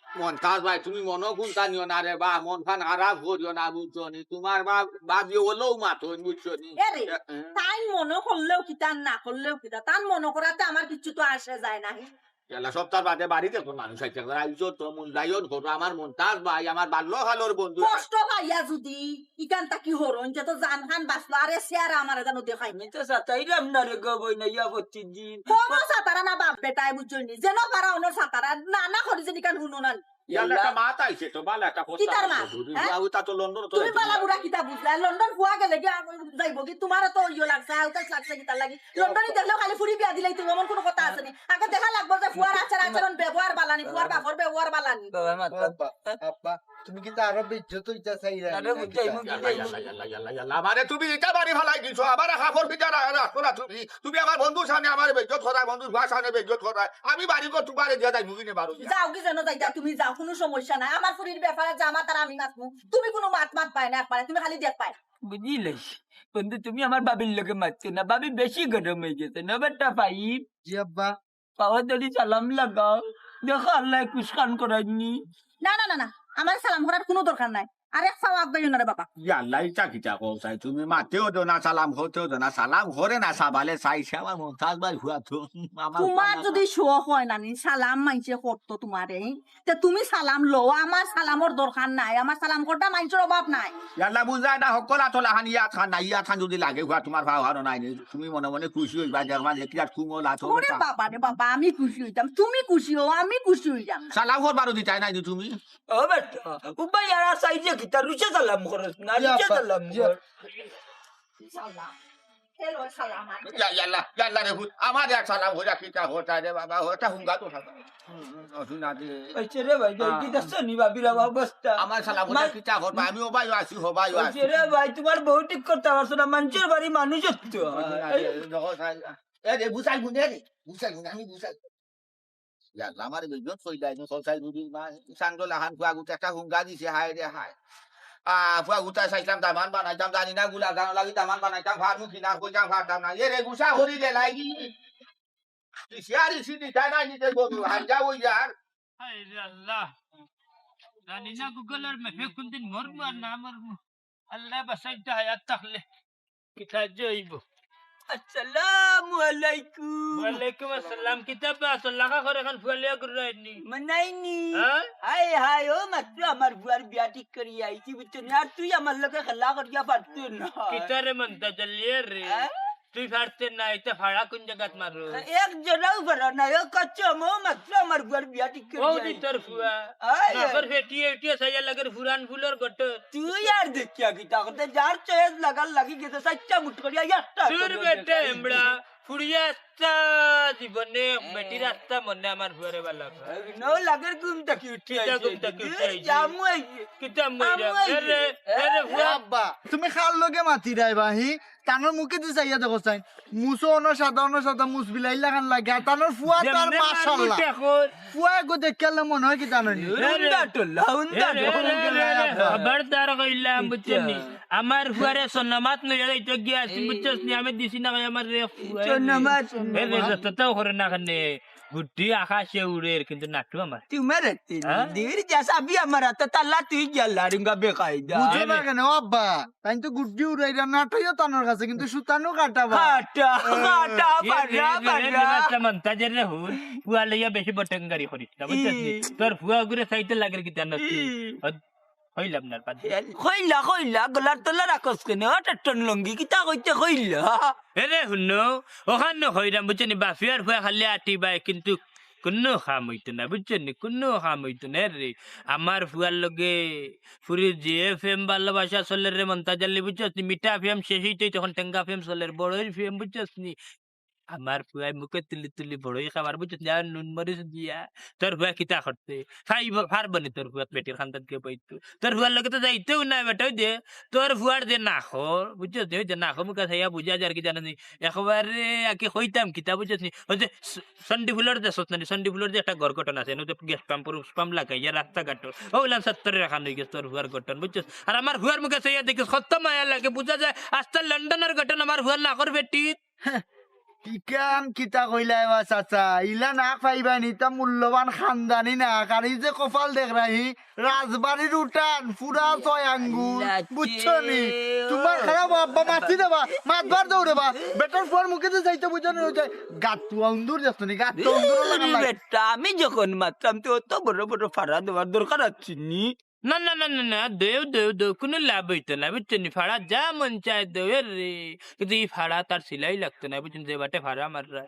মন্তাজ ভাই, তুমি মনো কুনটা নিও না রে বা, মন খান খারাপ করিও না, বুঝছো নি? তোমার বা-, বাবি ওলেও মাতইন, বুঝছো নি? এ রে, এ, এ। তাই মনো করলেও কিতা, না করলেও কিতা, তান মনো করাতে আমার কিচ্ছু তো আসে যায় না। এলা সপ্তাহ বাদে বাড়িত তো মানুষ আইছে, আইছো তো মূল্যায়ন করো, আমার মন্তাজ ভাই, আমার বাল্যকালর বন্ধু। কষ্ট পাইয়া যদি ইখান থাকি হরইন, যে তো জান খান বাঁচলো, আরে চেহারা আমার জানো দেখাই। আমি তো সাতাইরাম না রে গো বইন, ইয়া প্রতিদিন। কোনো সাতারা না বাপ বেটায়, বুঝছো নি? যেন পারা অনর সাতারা, না, না করি যে ইখান হুনো না। ইয়ার একটা মাত আইছে তো, বালা একটা কিতার মাত? হ্যাঁ? ওটা তো লন্ডন তো তুমি বালা বুড়া কিতা বুঝলা? লন্ডন ফুয়া গেলে কি আ-, যাইবো কি? তোমারও তো ইয়ে লাগছে, আউতাস লাগছে কিতার লাগি? লন্ডনি দেখলেও খালি ফুরি বিয়া দিলেই তুমি, এমন কোনো কথা আছে নি? আগে দেখা লাগবো যে ফুয়ার আচার আচরণ, ব্যবহার বালানি, ফুয়ার বাপর ব্যবহার বালানি। বাবা, মাত, আব্বা, আব্বা, তুমি কিন্তু আরো বেইজ্জত হইতা চাইরা। আরে, বুঝাই, মুখ ইয়াল্লা, বুঝাই। ইয়াল্লা, ইয়াল্লা, ইয়াল্লা, ইয়াল্লা। আমারে তুমি ইটা বাড়ি ফালাই দিছো, আমার কাপড় ভিজা রা-, রাখছো না তুমি। তুমি আমার বন্ধুর সামনে আমার বেইজ্জত করায়, বন্ধুর ভাইর সামনে বেইজ্জত করায়। আমি বাড়ি কো তোমারে দিয়া যাইমু কিনে বারো দিয়া। যাও কি যেন যাইতা, তুমি যাও, কোনো সমস্যা নাই। আমার ফুরির ব্যাপারে যা মাত আর আমি মাতমু। তুমি কোনো মাত মাত পায় না একবারে, তুমি খালি দেখ পায়। বুঝিলাইছি। বন্ধু, তুমি আমার বাবির লগে মাতছো না, বাবি বেশি গরম হয়ে গেছে, না বেটা পাইপ? জি আব্বা। পাওয়া ধরি সালাম লাগাও, দেখো আল্লাহ কুশকান করাইনি। না, না, না, না, আমার সালাম করার কোনো দরকার নাই। আর এক পাও আগবাইও না রে বাবা। ইয়াল্লা, ইটা কিতা কও চাই? তুমি মাতেও দো না, সালাম করতেও দো না, সালাম করে না, সাবালে চাইছে আমার মন্তাজ ভাই ফুয়া তো। আমার তোমার যদি শখ হয় না নি, সালাম মাইনষে করতো তোমারে, তে তুমি সালাম লও, আমার সালামর দরকার নাই, আমার সালাম করতা মাইনষর অভাব নাই। ইয়াল্লা বুঝায় না, হকল আতলা খান ইয়াত খান নাই, ইয়াত খান যদি লাগে ফুয়া তোমার পাও হারো নাই নি, তুমি মনে মনে খুশি হইবা, দেখবা যে কিরাট কুমল আতলা। ওরে বাবা রে বাবা, আমি খুশি হইতাম, তুমি খুশি হও, আমি খুশি হইতাম। সালাম করবারও দিতায় নাই নি তুমি। ও বেটা, উবাই আর সাইজে কিতা রুচে সালাম করস না, ইয়া রুচে আব্বা, সালাম ইয়া। কর। সালাম। হ্যালো, সালাম আলাইকুম। ইয়া, ইয়াল্লা, ইয়াল্লা রে ভূত, আমার এক সালাম হইরা কিতা হতা রে বাবা, হতা হুঙ্গা তো সালাম। হুম, হুম, হুম, না দে। ওই যে রে ভাই, হ্যাঁ। কি দেখছো নি ভাবির অবস্থা? আমার সালাম হইরা আমার কিতা হতা, আমি ও ভাই আছি, হো ভাই ওই আছি। যে রে ভাই, তোমার বউ ঠিক করতে পারছো না, মানুষের বাড়ি মানুষ হতো। হুম, না দে, এই দেখো, সাই-, এ রে, বুঝাই গুনে রে, বুঝাই গুনে, আমি বুঝাই। ইয়াল্লা, আমার বেইজ্জত কইলাই, নি কলসাই বুড়ি মা, সাংজল আহান ফুয়া গুতে একটা হুঙ্গা দিছে, হায় রে হায়। আ, ফুয়া গুতা চাইতাম দামান বানাইতাম, জানি না গুলা গান লাগি দামান বানাইতাম, ফারমু কি না কইতাম ফারতাম না। এ রে, গুসা হরি দে লাগি। তুই শেয়ারি সিনি তাই না নিতে গরু, হাঞ্জা ওই যার। হায় রে আল্লাহ। জানি না Google-র map-এ কোন দিন মরমু আর না মরমু। আল্লাহ বাঁচাইতে হায়াত থাকলে। কিতা যে অইবো? আসসালামু আলাইকুম। ওয়ালাইকুম আসসালাম। কিতা বা আছো? লাগা করে এখন ফুয়ালিয়া ঘুরাইনি। মনাইনি। হ্যাঁ? হায় হায়, ও মাত্র আমার ফুয়ার বিয়া ঠিক করিয়া আইছি, বুঝছো নি? আর তুই আমার লগে খেলা করিয়া পারতে না। কিতা রে মন্তাজ আলী রে? হ্যাঁ? তুই পারতে না, ইতা ফাড়া কোন জাগাত মারো? এক জোড়াও ফাড়া না, ও কচ্চম, ও মাত্র আমার ফুয়ার বিয়া ঠিক করিয়া ও দি আইছি। তোর ফুয়া। আয়। বাপর ফেটিয়ে উঠিয়ে সাইয়া লাগের ফুরান ফুলর গটো। তুই আর দেখিয়া কিতা করতে, যার চয়েস লাগার লাগি গেছে, চাইরটা মুঠ করিয়া একটা দূর বেটে, এমড়া। ফুড়িয়া আস্তা জীবনে, হ্যাঁ। বেটির আস্তা মনে আমার ফুয়ারে বালা পায়। নও লাগের ঘুম থাকি উঠি কিতা আইছে। ঘুম থাকি উঠি আইছে? জামু আইছে। কিতা আমু আইছে? আরে, হ্যাঁ? আরে ফুয়া। আব্বা, তুমি কার লগে মাতিরায় বা হি? তানর মুখে দি চাইয়া দেখো চাইন। মুছো অনো সাদা, অনো সাদা, মুছ বিলাইর লাখান লাগে। আর তানর ফুয়া তো আর যেমনে মাশাআল্লাহ। মারমু টেকর। ফুয়া এগো দেখলে মনে হয় কি জানো নি? এ রে, উন্দা টোলা, উন্দা এ রে, টোলা। এ রে, এ রে, এ রে, খবরদার কইলাম, বুঝছো নি? আমার ফুয়ারে সোনামাত লইয়া যাইতে গিয়া আছি, বুঝছস নি? আমি দিছি না কই আমার রে ফুয়া। সোনামাত, এ রে, সোনামাত। যত তাও করে না কেনে। গুড্ডি আকাশে উড়ের, কিন্তু নাটু আমার। তোমার হাতে হ্যাঁ? দের যা চাবি আমার হাতে, তালা তুই গেলা, রুঙ্গা বেকায়দা। বুঝো না কেনে, ও আব্বা? তাই তো গুড্ডি উড়াইরা নাটইও তানর কাছে, কিন্তু সুতানো কাটা বা। কাটা, এ। কাটা, এ, পারা, এ, এ, পারা। এ, এ, মন্তাজের রে হুন, ফুয়া লইয়া বেশি বটঙ্গারি করিস না, বুঝছস নি? ই। তোর ফুয়া ঘুরে চাইতে লাগের কিতা নষ্ট। ই। হদ-, হইলাম না, বাদ দে। কইলা, কইলা, গলার তলা রাখস কেনে? ও টেটন লঙ্গি, কিতা কইতে কইলা? এ রে হুনো, ওখান নু হইরাম, বুঝছো নি? বাফিয়ার ফুয়া খালি আটি বায়, কিন্তু কুনু কাম অইতো না, বুঝছো নি? কুনু কাম অইতো না রে। আমার ফুয়ার লগে ফুরির যে প্রেম ভালোবাসা চলের রে মন্তাজ আলী, বুঝছস নি? মিঠা প্রেম শেষ অইতে অইতে তখন টেঙ্গা প্রেম চলের, বড়ইর প্রেম, বুঝছস নি? আমার ফুয়ায় মুখে তুলি তুলি বড়ই খাবার, বুঝছস নি? আর নুন মরিচ দিয়া। তোর ফুয়া কিতা করতে? খাইব, পারবো নি তোর ফুয়া বেটির খান্দাত গিয়া বইতো? তোর ফুয়ার লগে তো যাইতেও না বেটা, ওই দে। তোর ফুয়ার যে নাকো, বুঝছস নি? ওই যে নাকো মুখে চাইয়া বুঝা যায় আর কি জানো নি? একবারে আর কি কইতাম কিতা, বুঝছস নি? ওই যে স-, সন্ডি ফুলর যে সতনানি, সন্ডি ফুলর যে একটা ঘর গঠন আছে, ওই যে গ্যাস পাম্প, রুশ পাম্প লাগাইয়া রাস্তাঘাট, ওগুলান সত্তরের এখান হয়ে গেছে তোর ফুয়ার গঠন, বুঝছস? আর আমার ফুয়ার মুখে চাইয়া দেখিস, কত মায়া লাগে, বুঝা যায় আস্তা লন্ডনের গঠন আমার ফুয়ার নাকর বেটি। ইখান কিতা কইলায় বা চাচা? ইলা নাক পাইবা নি, তা মূল্যবান খান্দানি নাক। আর ই যে কপাল দেখরায়, রাজবাড়ির উঠান, পুরা ছয় আঙ্গুল, আল্লাহ বুঝছো নি? রে। তুমার খারাপ আব্বা মাতি দেবা, মাতবার দৌড়ে বা। বেটার ফুয়ার মুখে যে যাইতে বুঝো না, ওই যে গাত্তুয়া উন্দুর যাস নি, গাত্তুয়া উন্দুর লাগান লাগে। বেটা, আমি যখন মাততাম তো অত বড় বড় ফাড়া দেওয়ার দরকার আছে নি? না, না, না, না, না, দেও, দেও, দেও, কুনু লাভ অইতো না, বুঝছো নি? ফাড়া যা মন চায় দেও, এ রে। কিন্তু ই ফাড়া তার সিলাই লাগতো না, বুঝছো নি? যে বাটে ফাড়া মাররা,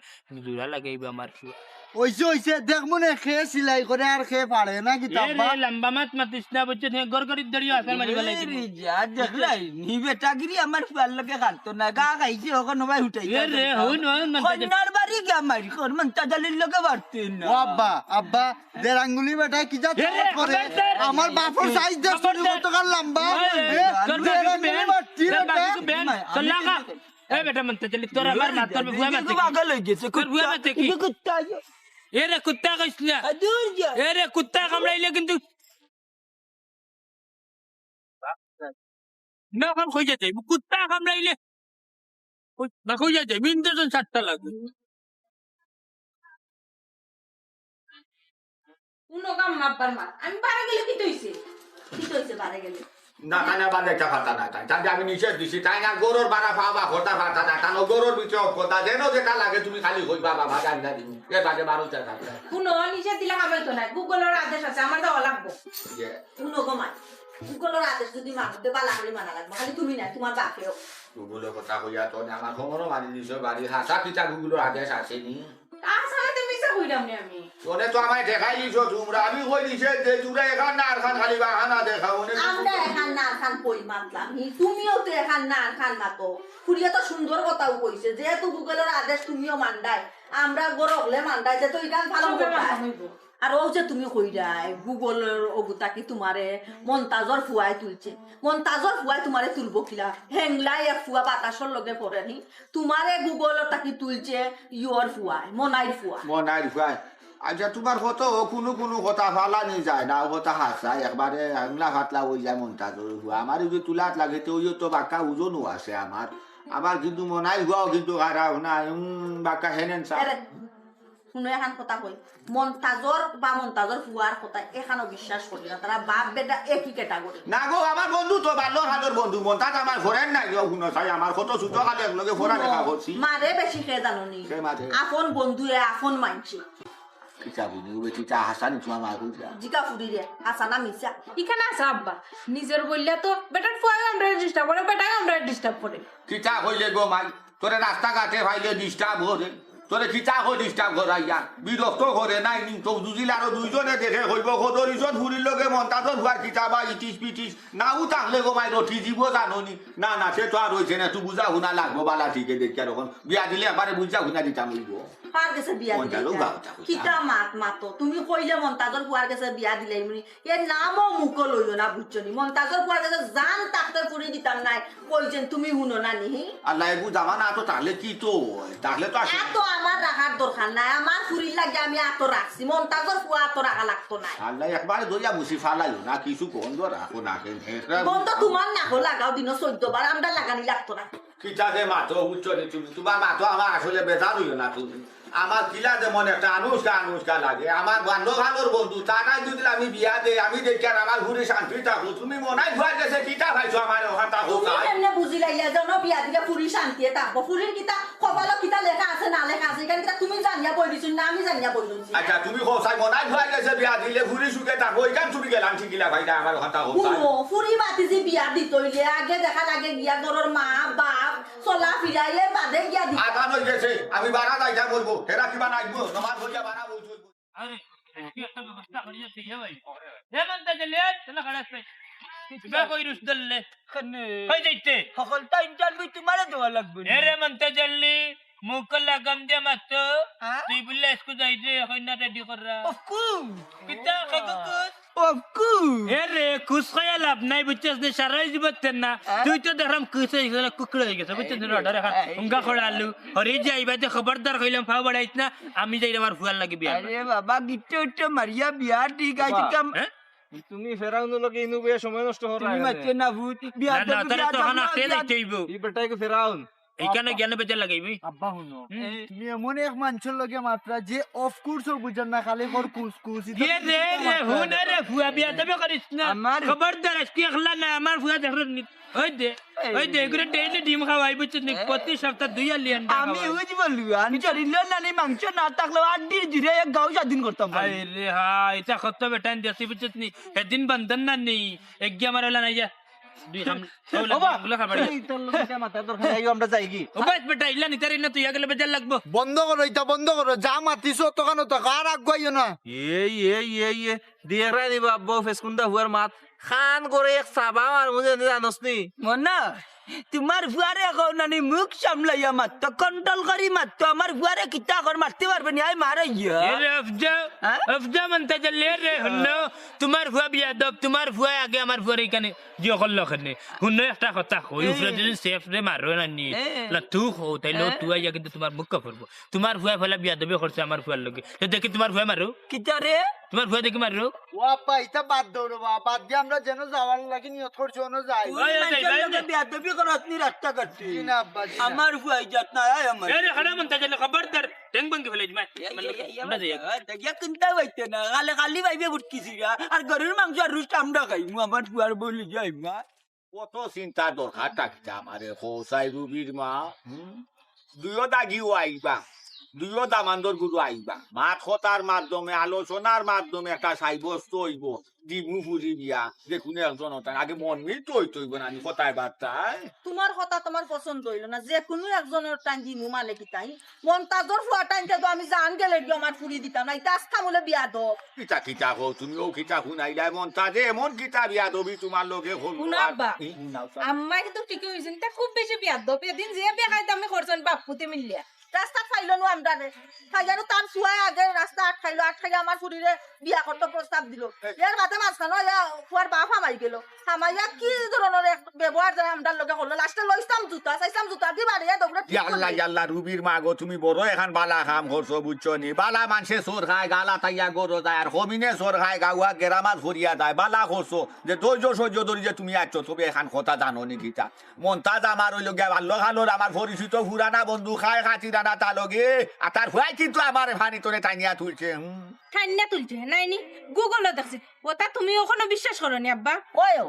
জোড়া লাগাইবো আমার ফুয়া। অইছে, অইছে, দেখমু নে কে সিলাই করে আর কে ফাড়ে না, কিতা এ রে, আব্বা? লম্বা মাত মাতিস না, বুঝছো নি? গড়গড়ির দড়িও আছাড় মারি ফালাইবো। এ রে, যা দেখলাই, নি বেটাগিরি আমার ফুয়ার লগে খালতো না, গা খাইছে, ওখানে ভাই উঠাই এ রে, হুন, হুন, মন্তাজ আলী। কন্যার বাড়ি গিয়া মারি, কর মন্তাজ আলীর লগে পারতে না। ও আব্বা, আব্বা, দেড় আঙ্গুলি বেটা কি যা এ রে, চমক করে। খবরদার। আমার বাপর সাইজ দেখ, খবরদার। কতকার লম্বা। এ, এ, তোর দেড় বাপে আঙ্গুলি বেন, বেটা। তোর বাপে বেন। চল না, খা। এ বেটা, মন্তাজ আলী, তোর আমার মা, তোর ফুয়া মাতে কি? পাগল হয়ে গেছে, তোর ফুয়া মাতে কি? কুত্তা। এ রে, কুত্তা কইস না। আ, দূর যা। এ রে, কুত্তা কামড়াইলে কিন্তু না, এখন কই যাইতে? কুত্তা কামড়াইলে কই, না, কই যাইতে? বিন্দু তো সাতটা লাগে। কুনো কাম মাপবার মা। আমি বারে গেলে কিতা অইছে? কিতা অইছে বারে গেলে? না, তাই না, বারে একটা ফাতা না, তাই। তাই আমি নিষেধ দিছি, তাই না, গরুর বারা পাওয়া কথা ফাতা না, তানো গরুর ভিতরে কথা, যেন যেটা লাগে তুমি খালি কইবা, বাবা, জানি না দিন। এ বাদে বারো চার ফাতা। কুনো নিষেধ দিলে কাম অইতো না, Google-র আদেশ আছে, আমার যাওয়া লাগবো। ইয়ে। কুনো গো মা, Google-র আদেশ যদি মানতে বালা করে মানা লাগবো, খালি তুমি না, তোমার বাপেও। Google-র কথা কইয়া তো আমার খবরও মানি দিছো বাড়ি, হাসা কিতা Google-র আদেশ আছে নি? তাছাড়া তো মিছা কইলাম নি আমি। তোরে তো আমায় দেখাই দিছো তোমরা, আমি কই দিছে যে তোমরা এখান না আর খান খালি বাহানা দেখাও, অনেক আমরা এখান না আর খান কই মাতলাম নি, তুমিও তো এখান না আর খান মাতো। ফুরিয়ে তো সুন্দর কথাও কইছে, যেহেতু Google-র আদেশ তুমিও মানডায়, আমরা গরগলে মানডায়, যে তো ইখান পালন করবা। আর ও যে তুমি কইরায়, Google-র ওগুতা কি তোমারে মন্তাজর ফুয়ায় তুলছে, মন্তাজর ফুয়ায় তোমারে তুলবো কিলা? হেংলাই এক ফুয়া বাতাসর লগে পড়ে নি, তোমারে Google-র তাকি তুলছে ইয়র ফুয়ায়, মনাইর ফুয়া। মনাইর ফুয়ায়। আচ্ছা, তোমার কত কুনু কুনু কথা ফালানি যায় না, ও কথা হাসা, একবারে আংলা ফাতলা অই যায় মন্তাজর ফুয়া। আমার ওই যে তুলাত লাগে, তো ওই তো বাক্কা ওজনও আছে আমার। আবার কিন্তু মনাইর ফুয়াও কিন্তু খারাপ না, উম, বাক্কা হেনেন সা। এরে, হুনো এখান কথা কই, মন্তাজর বা মন্তাজর ফুয়ার কথা এখানো বিশ্বাস করি না, তারা বাপ বেটা একই category। না গো, আমার বন্ধু তো, বাল্যর হাতর বন্ধু, মন্তাজ আমার friend নাই গো, হুনো চাই, আমার কত ছোট কালে একলগে পড়ালেখা করছি। মারে বেশি কে জানো নি? কে মারে? আপন বন্ধুয়ে আপন মানছি। কিতা বুঝি, ও বেটি চা হাসানি তোমার মা কইরা। জিকা ফুরি রে, হাসা না মিছা? ইখান হাসা আব্বা, নিজর বললা তো বেটার ফুয়ায় আমরা disturb করে, বেটায় আমরা disturb করে। কিতা কইলে গো মাই? তোরে রাস্তাঘাটে পাইলে disturb করে, তোরে কিতা কই disturb করাইয়া? বিরক্ত করে নাই নি? তো দুজিল আরো দুইজনে দেখে কইবো, কদর ইজন ফুরির লগে মন্তাজর ফুয়ার কিতা বা ইটিস পিটিস, নাও থাকলে গো মাই রটি দিব জানো নি? না, না, সে তো আর অইছে না, তুই বুঝা হুনা লাগবো, বালা ঠিকে দেখি আর অখন বিয়া দিলে একবারে বুঝা হুনা দিতাম অইবো। কার গেছে বিয়া দিলে? কিতা মাত মাতো? তুমি কইলে মন্তাজর ফুয়ার গেছে বিয়া দিলে এমনি এর নামও মুখো লইও না, বুঝছো নি? মন্তাজর ফুয়ার গেছে জান থাকতে ফুরি দিতাম নায়, কইছেন তুমি হুনো না নি? আল্লাহ, এবু জামানা তো তাহলে কি তো অয়? তাহলে তো আসলে এত আমার রাখার দরকার নাই, আমার ফুরির লাগি আমি এত রাখছি, মন্তাজর ফুয়া এত রাখা লাগতো নায়। আল্লাহ, একবারে দরিয়া মুছি ফালাইও না, কিছু গন্ধ রাখো না, কেন? গন্ধ তোমার নাকো লাগাও, দিনো চৌদ্দ বার, আমরা লাগানি লাগতো না। কিতা যে মাতো, বুঝছো নি তুমি? তোমার মাতো আমার আসলে বেজার অইও না তুমি। আমার কিলা যেমন একটা আনুষ্কা আনুষ্কা লাগে। আমার বান্ধব ভালোর বন্ধু, তারাই যদি আমি বিয়া দেই, আমি দেখি আর আমার ফুরি শান্তি থাকো। তুমি মনাইর ফুয়ার গেছে কিতা পাইছো আমার অখান থাকো তুমি তাই? কেমনে বুঝিলাইলা যে অনো বিয়া দিলে ফুরি শান্তিয়ে থাকবো? ফুরির কিতা কপালো কিতা লেখা আছে না লেখা আছে, ইখান কিতা তুমি জানিয়া বই দিছো না আমি জানিয়া বই দিছি? আচ্ছা, তুমি কও চাই মনাইর ফুয়ার গেছে বিয়া দিলে ফুরি সুখে থাকবো, ইখান তুমি গেলাম ঠিক কিলা পাইলা আমার অখান থাকো তাই? হুনো, ফুরি বাতিজি বিয়া দিতে অইলে আগে দেখা লাগে গিয়া ঘরর মা, বাপ, চলা ফিরা এর বাদে গিয়া দিতা। আজান অই গেছে, আমি বারা যাইতাম অইবো। হেরা কিবা নাচবো, নমাজ পড়িয়া বারা বইতে অইবো। আরে, কি একটা ব্যবস্থা করিয়া দিছে ভাই। এ মন্তাজ আলী, চলো খাড়া আছে। কিবা কই রুশ দল্লে। কেনে? কই যাইতে? হকলতা interview তোমারে দেওয়া লাগবো নি? এ রে মন্তাজ আলী, মুখ লাগাম দিয়া মাত্র। হ্যাঁ? তুই বললে স্কুল যাই রে, এখন না রেডি কররা। অফকোর্স। কিতা খাইতো কুস? অফকোর্স। এ রে, কুস খাইয়া লাভ নাই, বুঝছস নি? সারা জীবন তেন না। হ্যাঁ? তুই তো দেখলাম কুস হয়ে গেছে, কুকুর হয়ে গেছে, বুঝছস নি? রডরে খা, হুঙ্গা খড়ালু। হরি যাইবা যে খবরদার কইলাম, ফাও বাড়াইত না, আমি যাইরাম আর ফুয়ার লাগি বিয়া। আরে বাবা, গিট্টু উট্টু মারিয়া বিয়া ঠিক আছে। কাম হ্যাঁ? তুমি ফেরাউন লগে ইনু বইয়া সময় নষ্ট করো তুমি এখানে। মারতে না ভূত। বিয়া না, না, তাহলে তো এখন আটকে যাইতে হইব। এই বেটাকে ফেরাউন। এখানে জ্ঞানে বেজার লাগাইবি। আব্বা হুনো। হুম। তুমি এমন এক মানষর লগে মাতরা যে অফকোর্সও বুঝেন না, খালি কর কুস কুস। ইতা এ রে, কিতা রে, মাতরা? হুন রে, ফুয়া বিয়া তবে করিস না। আমার- খবরদার আজকে একলা না, আমার ফুয়া দেখলে নি-, ওই দে, ওই দে, এগুলো ডেইলি ডিম খাওয়াই, বুঝছিস নি? প্রতি সপ্তাহ দুই আলি আন্ডা আমি খাওয়াই। বুঝি বললু, আমি শরীর না নি মাংস না থাকলেও আড্ডির জুড়ে এক গাউ স্বাধীন করতাম পারি। আরে রে, হা, এটা কত বেটাইন দিছি, বুঝছিস নি? সেদিন বান্ধন না নি, একগি আমার ওলা নাই যা। দুই খাম, ওলা ওবা, দুই খাম বাড়ি। এই তোর লগে এটা মাতার দরকার নাই, আইও আমরা যাই কি? ও ভাই, বেটা, ইলা নিতারে না, তুই আগলে বেজার লাগবো। বন্ধ করো, ইতা বন্ধ করো। যা মাতিছো অতখানো তো, আর আগুয়াইও না। এই, এই, এই, এই, দেখরায় নি বা আব্বা, ফেসকুন্দা ফুয়ার মাত। খান করে এক চাবা মারমু যে জানোস নি। মনা, তোমার ফুয়ারে কও না নি, মুখ সামলাইয়া মাততো, কন্ট্রোল করি মাততো। আমার ফুয়ারে কিতা কর, মারতে পারবে নি, আই মারাইয়া। এ রে, আফজা, হ্যাঁ? আফজা মন্তাজ লে রে, হুনো, তোমার ফুয়া বিয়াদব, তোমার ফুয়া আগে আমার ফুয়ার এখানে জিও করলো কেনে। হুনো একটা কথা কই, উপরে যদি সেফ রে মারো না নি, লা তুই কও, তাইলে তুই আগে কিন্তু তোমার মুখ কাপড়বো। তোমার ফুয়া ফেলা বিয়াদবি করছে আমার ফুয়ার লগে। তো দেখি তোমার ফুয়া মারো। কিতা রে? তোমার ফুয়া দেখি মারো। ও আব্বা, ইতা বাদ দাও রে বাবা, বাদ দিয়া আমরা যেন যাওয়ার লাগি নিয়ত করছি, অনো যাই। ওই মানষর লগে বিয়াদবি করো আপনি রাস্তা কাটতে। জি না আব্বা, জি না। আমার ফুয়াই যাত না, আয় আমার। এ রে, খারাপ মন্তাজ লে খবরদার, টেং ভাঙ্গি ফেলে দিমা। আমরা যাই। দেখিয়া কিনতে পাইতে না, খালি খালি ভাইবে বুটকি সিরা, আর গরুর মাংস আর রুস্ট আমরা খাইমু, আমার ফুয়ার বলি যাই মা। কত চিন্তার দরকারটা কিতা আমারে কও চাই রুবির মা? হুম? দুইও দাগিও আইবা, দুইও দামান্দর গুরু আইবা। মাত কথার মাধ্যমে, আলোচনার মাধ্যমে একটা সাব্যস্ত অইবো। দিমু ফুরি বিয়া, যে কোনো একজন ওটার আগে মন মিল তো অইতো অইবো না, আমি কথায় বার্তায়। তোমার কথা তোমার পছন্দ অইলো না, যে কোনো একজনর টাইন দিমু মানে কিতা? মন্তাজর ফুয়া টাইনতে তো আমি জান গেলে গিয়ে আমার ফুরি দিতাম না, ইতা আস্তা মূলে বিয়াদব। কিতা কিতা কও তুমি, ও কিতা হুনাইলায় মন্তাজে এমন কিতা বিয়াদবি তোমার লগে হলো? হুনা আব্বা, হুম, হুনাও। আম্মায় কিন্তু ঠিকই কইছইন, তা খুব বেশি বিয়াদব। এদিন যে বেকায়দা আমি করছইন বাপ পুতে মিলিয়া, রাস্তাত পাইলো নু আমরারে, পাইয়া নু তার ফুয়ায় আগে রাস্তা আটকাইলো, আটকাইয়া আমার ফুরিরে বিয়া করতে প্রস্তাব দিল। এর বাদে মাঝখানো ইয়া ফুয়ার বাপ হামাই গেল, হামাইয়া কি ধরনের এক ব্যবহার যেন আমরার লগে করলো, লাস্টে লইছলাম জুতা, চাইছলাম জুতা দি বাড়িয়া দৌড়ে ঠিক ইয়াল্লা, করলি। ইয়াল্লা, রুবির মা গো, তুমি বড় এখান বালা কাম করছো, বুঝছো নি? বালা মানষে চোর খায়, গালা তাইয়া গরো যায়, আর কমিনে চোর খায়, গাওয়া গেরামাত ফরিয়া যায়, বালা করছো। যে ধৈর্য সহ্য ধরি যে তুমি আছো, তুমি এখান কথা জানো নি কিতা? মন্তাজ আমার অইলো গিয়া ভালো খালোর আমার পরিচিত পুরানা বন্ধু, খায় খাতির আনা তা লগে, আর তার ফুয়ায় কিন্তু আমার ফানি তোরে টানিয়া তুলছে। হুম। টানিয়া তুলছে, নাই নি? গুগলো দেখছি। ওটা তুমি ওখানে বিশ্বাস করো নি, আব্বা? ওয়ো,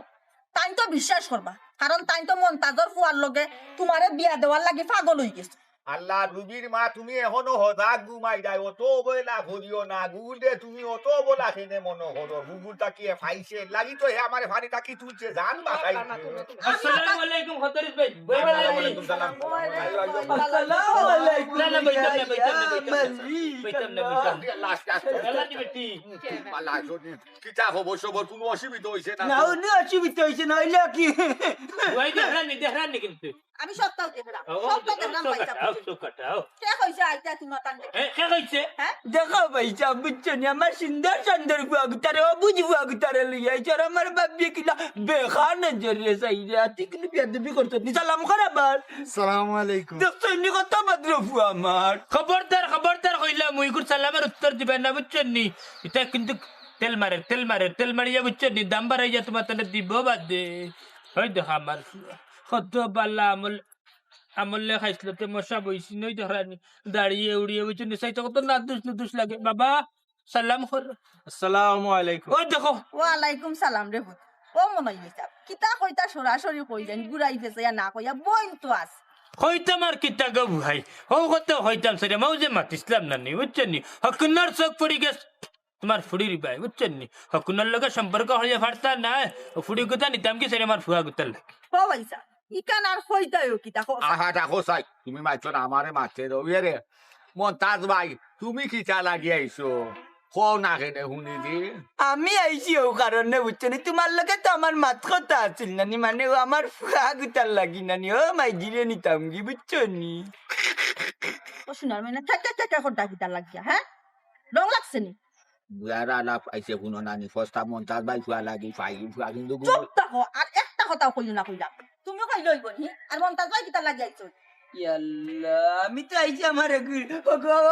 তাইন তো বিশ্বাস করবা, কারণ তাইন তো মন্তাজর ফুয়ার লগে তোমারে বিয়া দেওয়ার লাগি পাগল অই গেছে। আল্লাহ, রুবির মা, তুমি এখনো হজাগ ঘুমাই যায়, অত অবহেলা করিও না। গুগল দে, তুমি অত অবলা কেনে মনে করো? গুগল তাকিয়ে পাইছে, লাগি তো হে আমারে ফানি তাকি তুলছে, জান বাঁচাইছে। আসসালামু আলাইকুম, খতরিস ভাই। ওয়ালাইকুম সালাম। না, না, বইতাম না, বইতাম না, বইতাম না। বইতাম না, বইতাম না। আল্লাহ, আস্তে, আস্তে। আল্লাহ দিবে টি। আল্লাহ, শোনে। কিতা খবর সবর? কোনো অসুবিধা হইছে না না, তো? উনি অসুবিধা হইছে না, হইলে কি? ওই দেখরানি, দেখরানি কিন্তু। আমি সবটাও দেখলাম, ও, সবটাও দেখলাম, ও, ভাইসাব। ও, চুপ কাটা, ও। কে কইছে আইতা তোমার টান দেখে? এ, কে কইছে? হ্যাঁ? দেখো ভাইসাব, বুঝছো নি, আমার সুন্দর সুন্দর ফুয়া গুতারে, ও বুঝি ফুয়া গুতারে লইয়া আইছো, আর আমার বাপ বিয়ে কিনা বেখান নজরে চাইরে, আর তুই কিন্তু বিয়াদবি করছো নি, সালাম কর আবার। সালামু আলাইকুম। দেখছো নি কত ভদ্র ফুয়া আমার। খবরদার, খবরদার কইলাম, মুই গুর সালামের উত্তর দিবে না, বুঝছো নি? এটা কিন্তু তেল মারে, তেল মারে, তেল মারিয়া, বুঝছো নি? দাম বাড়াইয়া তোমার তাহলে দিব বাদে। ওই দেখো আমার কত বালা আমল, আমলে খাইছিল, তে মশা বইছি, নই দেখরানি। দাঁড়িয়ে উড়িয়ে, বুঝছো নি? সাইতে কত না দুষ, দুষ লাগে। বাবা, সালাম কর। আসসালামু আলাইকুম। ওই দেখো। ওয়ালাইকুম সালাম রে পুত। ও মনে হইছে। কিতা কইতা সরাসরি কইলেন, ঘুরাই ফেসাইয়া না কইয়া বইন তো আস। কইতাম আর কিতা গো ভাই? ও কত কইতাম সেরে, মাউজে মাতিছিলাম না নি, বুঝছো নি? হকুনার চোখ পড়ি গেছে তোমার ফুড়ির ভাই, বুঝছো নি? হকুনার লগে সম্পর্ক হইয়া ফারতা না, ও ফুড়ি গুতা নিতাম কি সেরে আমার ফুয়া গুতার লাগে। ও ভাইসাব, ইখান আর কইতায়ও কিতা কও? আহা, দেখো চাই, তুমি মাইছো না, আমারে মারতে দাও। ইয়ে রে, মন্তাজ ভাই, তুমি কিতা লাগি আইছো? কও না কেনে হুনি দি। আমি আইছি ও কারণে, বুঝছো নি? তোমার লগে তো আমার মাত কথা আছিল না নি, মানে ও আমার ফুয়া গুতার লাগি না নি, ও মাইজিরে নিতাম কি, বুঝছো নি? ও সোনার ময়না, ঠেক ঠেক ঠেক ঠেক করতা কিতার লাগিয়া, হ্যাঁ? রং লাগছে নি? বুয়ার আলাপ আইছে, হুনো নানি, ফস্তা মন্তাজ ভাই ফুয়া লাগি, ফাইল ফুয়া কিন্তু গু- চুপ থাকো, আর একটা কথাও কইও না কইলাম। তুমিও কইলে অইবো নি? আর মন্তাজ ভাই কিতার লাগি আইছো? ইয়াল্লা, আমি তো আইছি আমার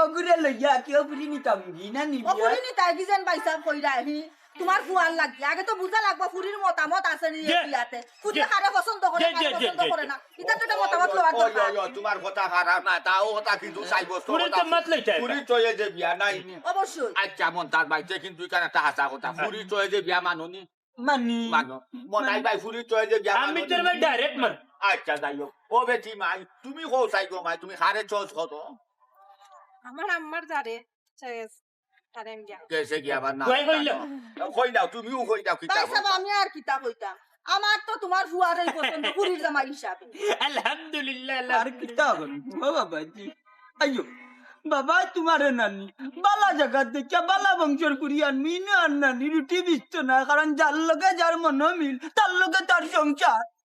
অগুরে লইয়া, কিও ফুরি নিতাম গি না নিবি? ও ফুরি নিতায় গি যেন ভাই সাহেব কইরা আহি। তোমার ফুয়ার লাগি। আগে তো বুঝা লাগবো ফুরির মতামত আছে নি যে, বিয়াতে। ফুরি যে, কারে পছন্দ করে, যে, কারে যে, পছন্দ যে, করে যে। না। ইটা তো একটা মতামত লওয়ার ও, দরকার। ও, ও, তোমার কথা খারাপ না, তাও কথা কিন্তু সাব্যস্ত ফুরির কথা। তো মাত লইতে হয়। ফুরির চয়ে যে বিয়া নাই নি। অবশ্যই। আচ্ছা, মন্তাজ ভাই, তে কিন্তু ইখান একটা হাছা কথা। ফুরির চয়ে যে বিয়া মানো নি? মানি। মানো। মন্তাজ ভাই, ফুরির চয়ে যে বিয়া আমি মানো তোর নি? ভাই direct মান। আচ্ছা, যাই হোক। ও বেটি মাই, তুমি কও চাই গো মাই, তুমি কারে চয়েস করো? আমার আম্মার যারে চয়েস। গেছে গিয়া আবার না। কই কইল? কই দাও, তুমিও কই দাও, কিতা ভাই সাহেব, কই দাও? আমি আর কিতা কইতাম? আমার তো তোমার ফুয়ারই পছন্দ, ফুরির জামাই হিসাবে। আলহামদুলিল্লাহ, আর আলহামদুলিল্লাহ। কিতা করি? ও বাবাজি। আইও। বাবা, তোমারে নানি। বালা জাগাত দেখিয়া, বালা বংশর ফুরি আনমু, ইনো আর নানি, রুটি বিচতো না, কারণ যার লগে যার মনোমিল, তার লগে তার সংসার।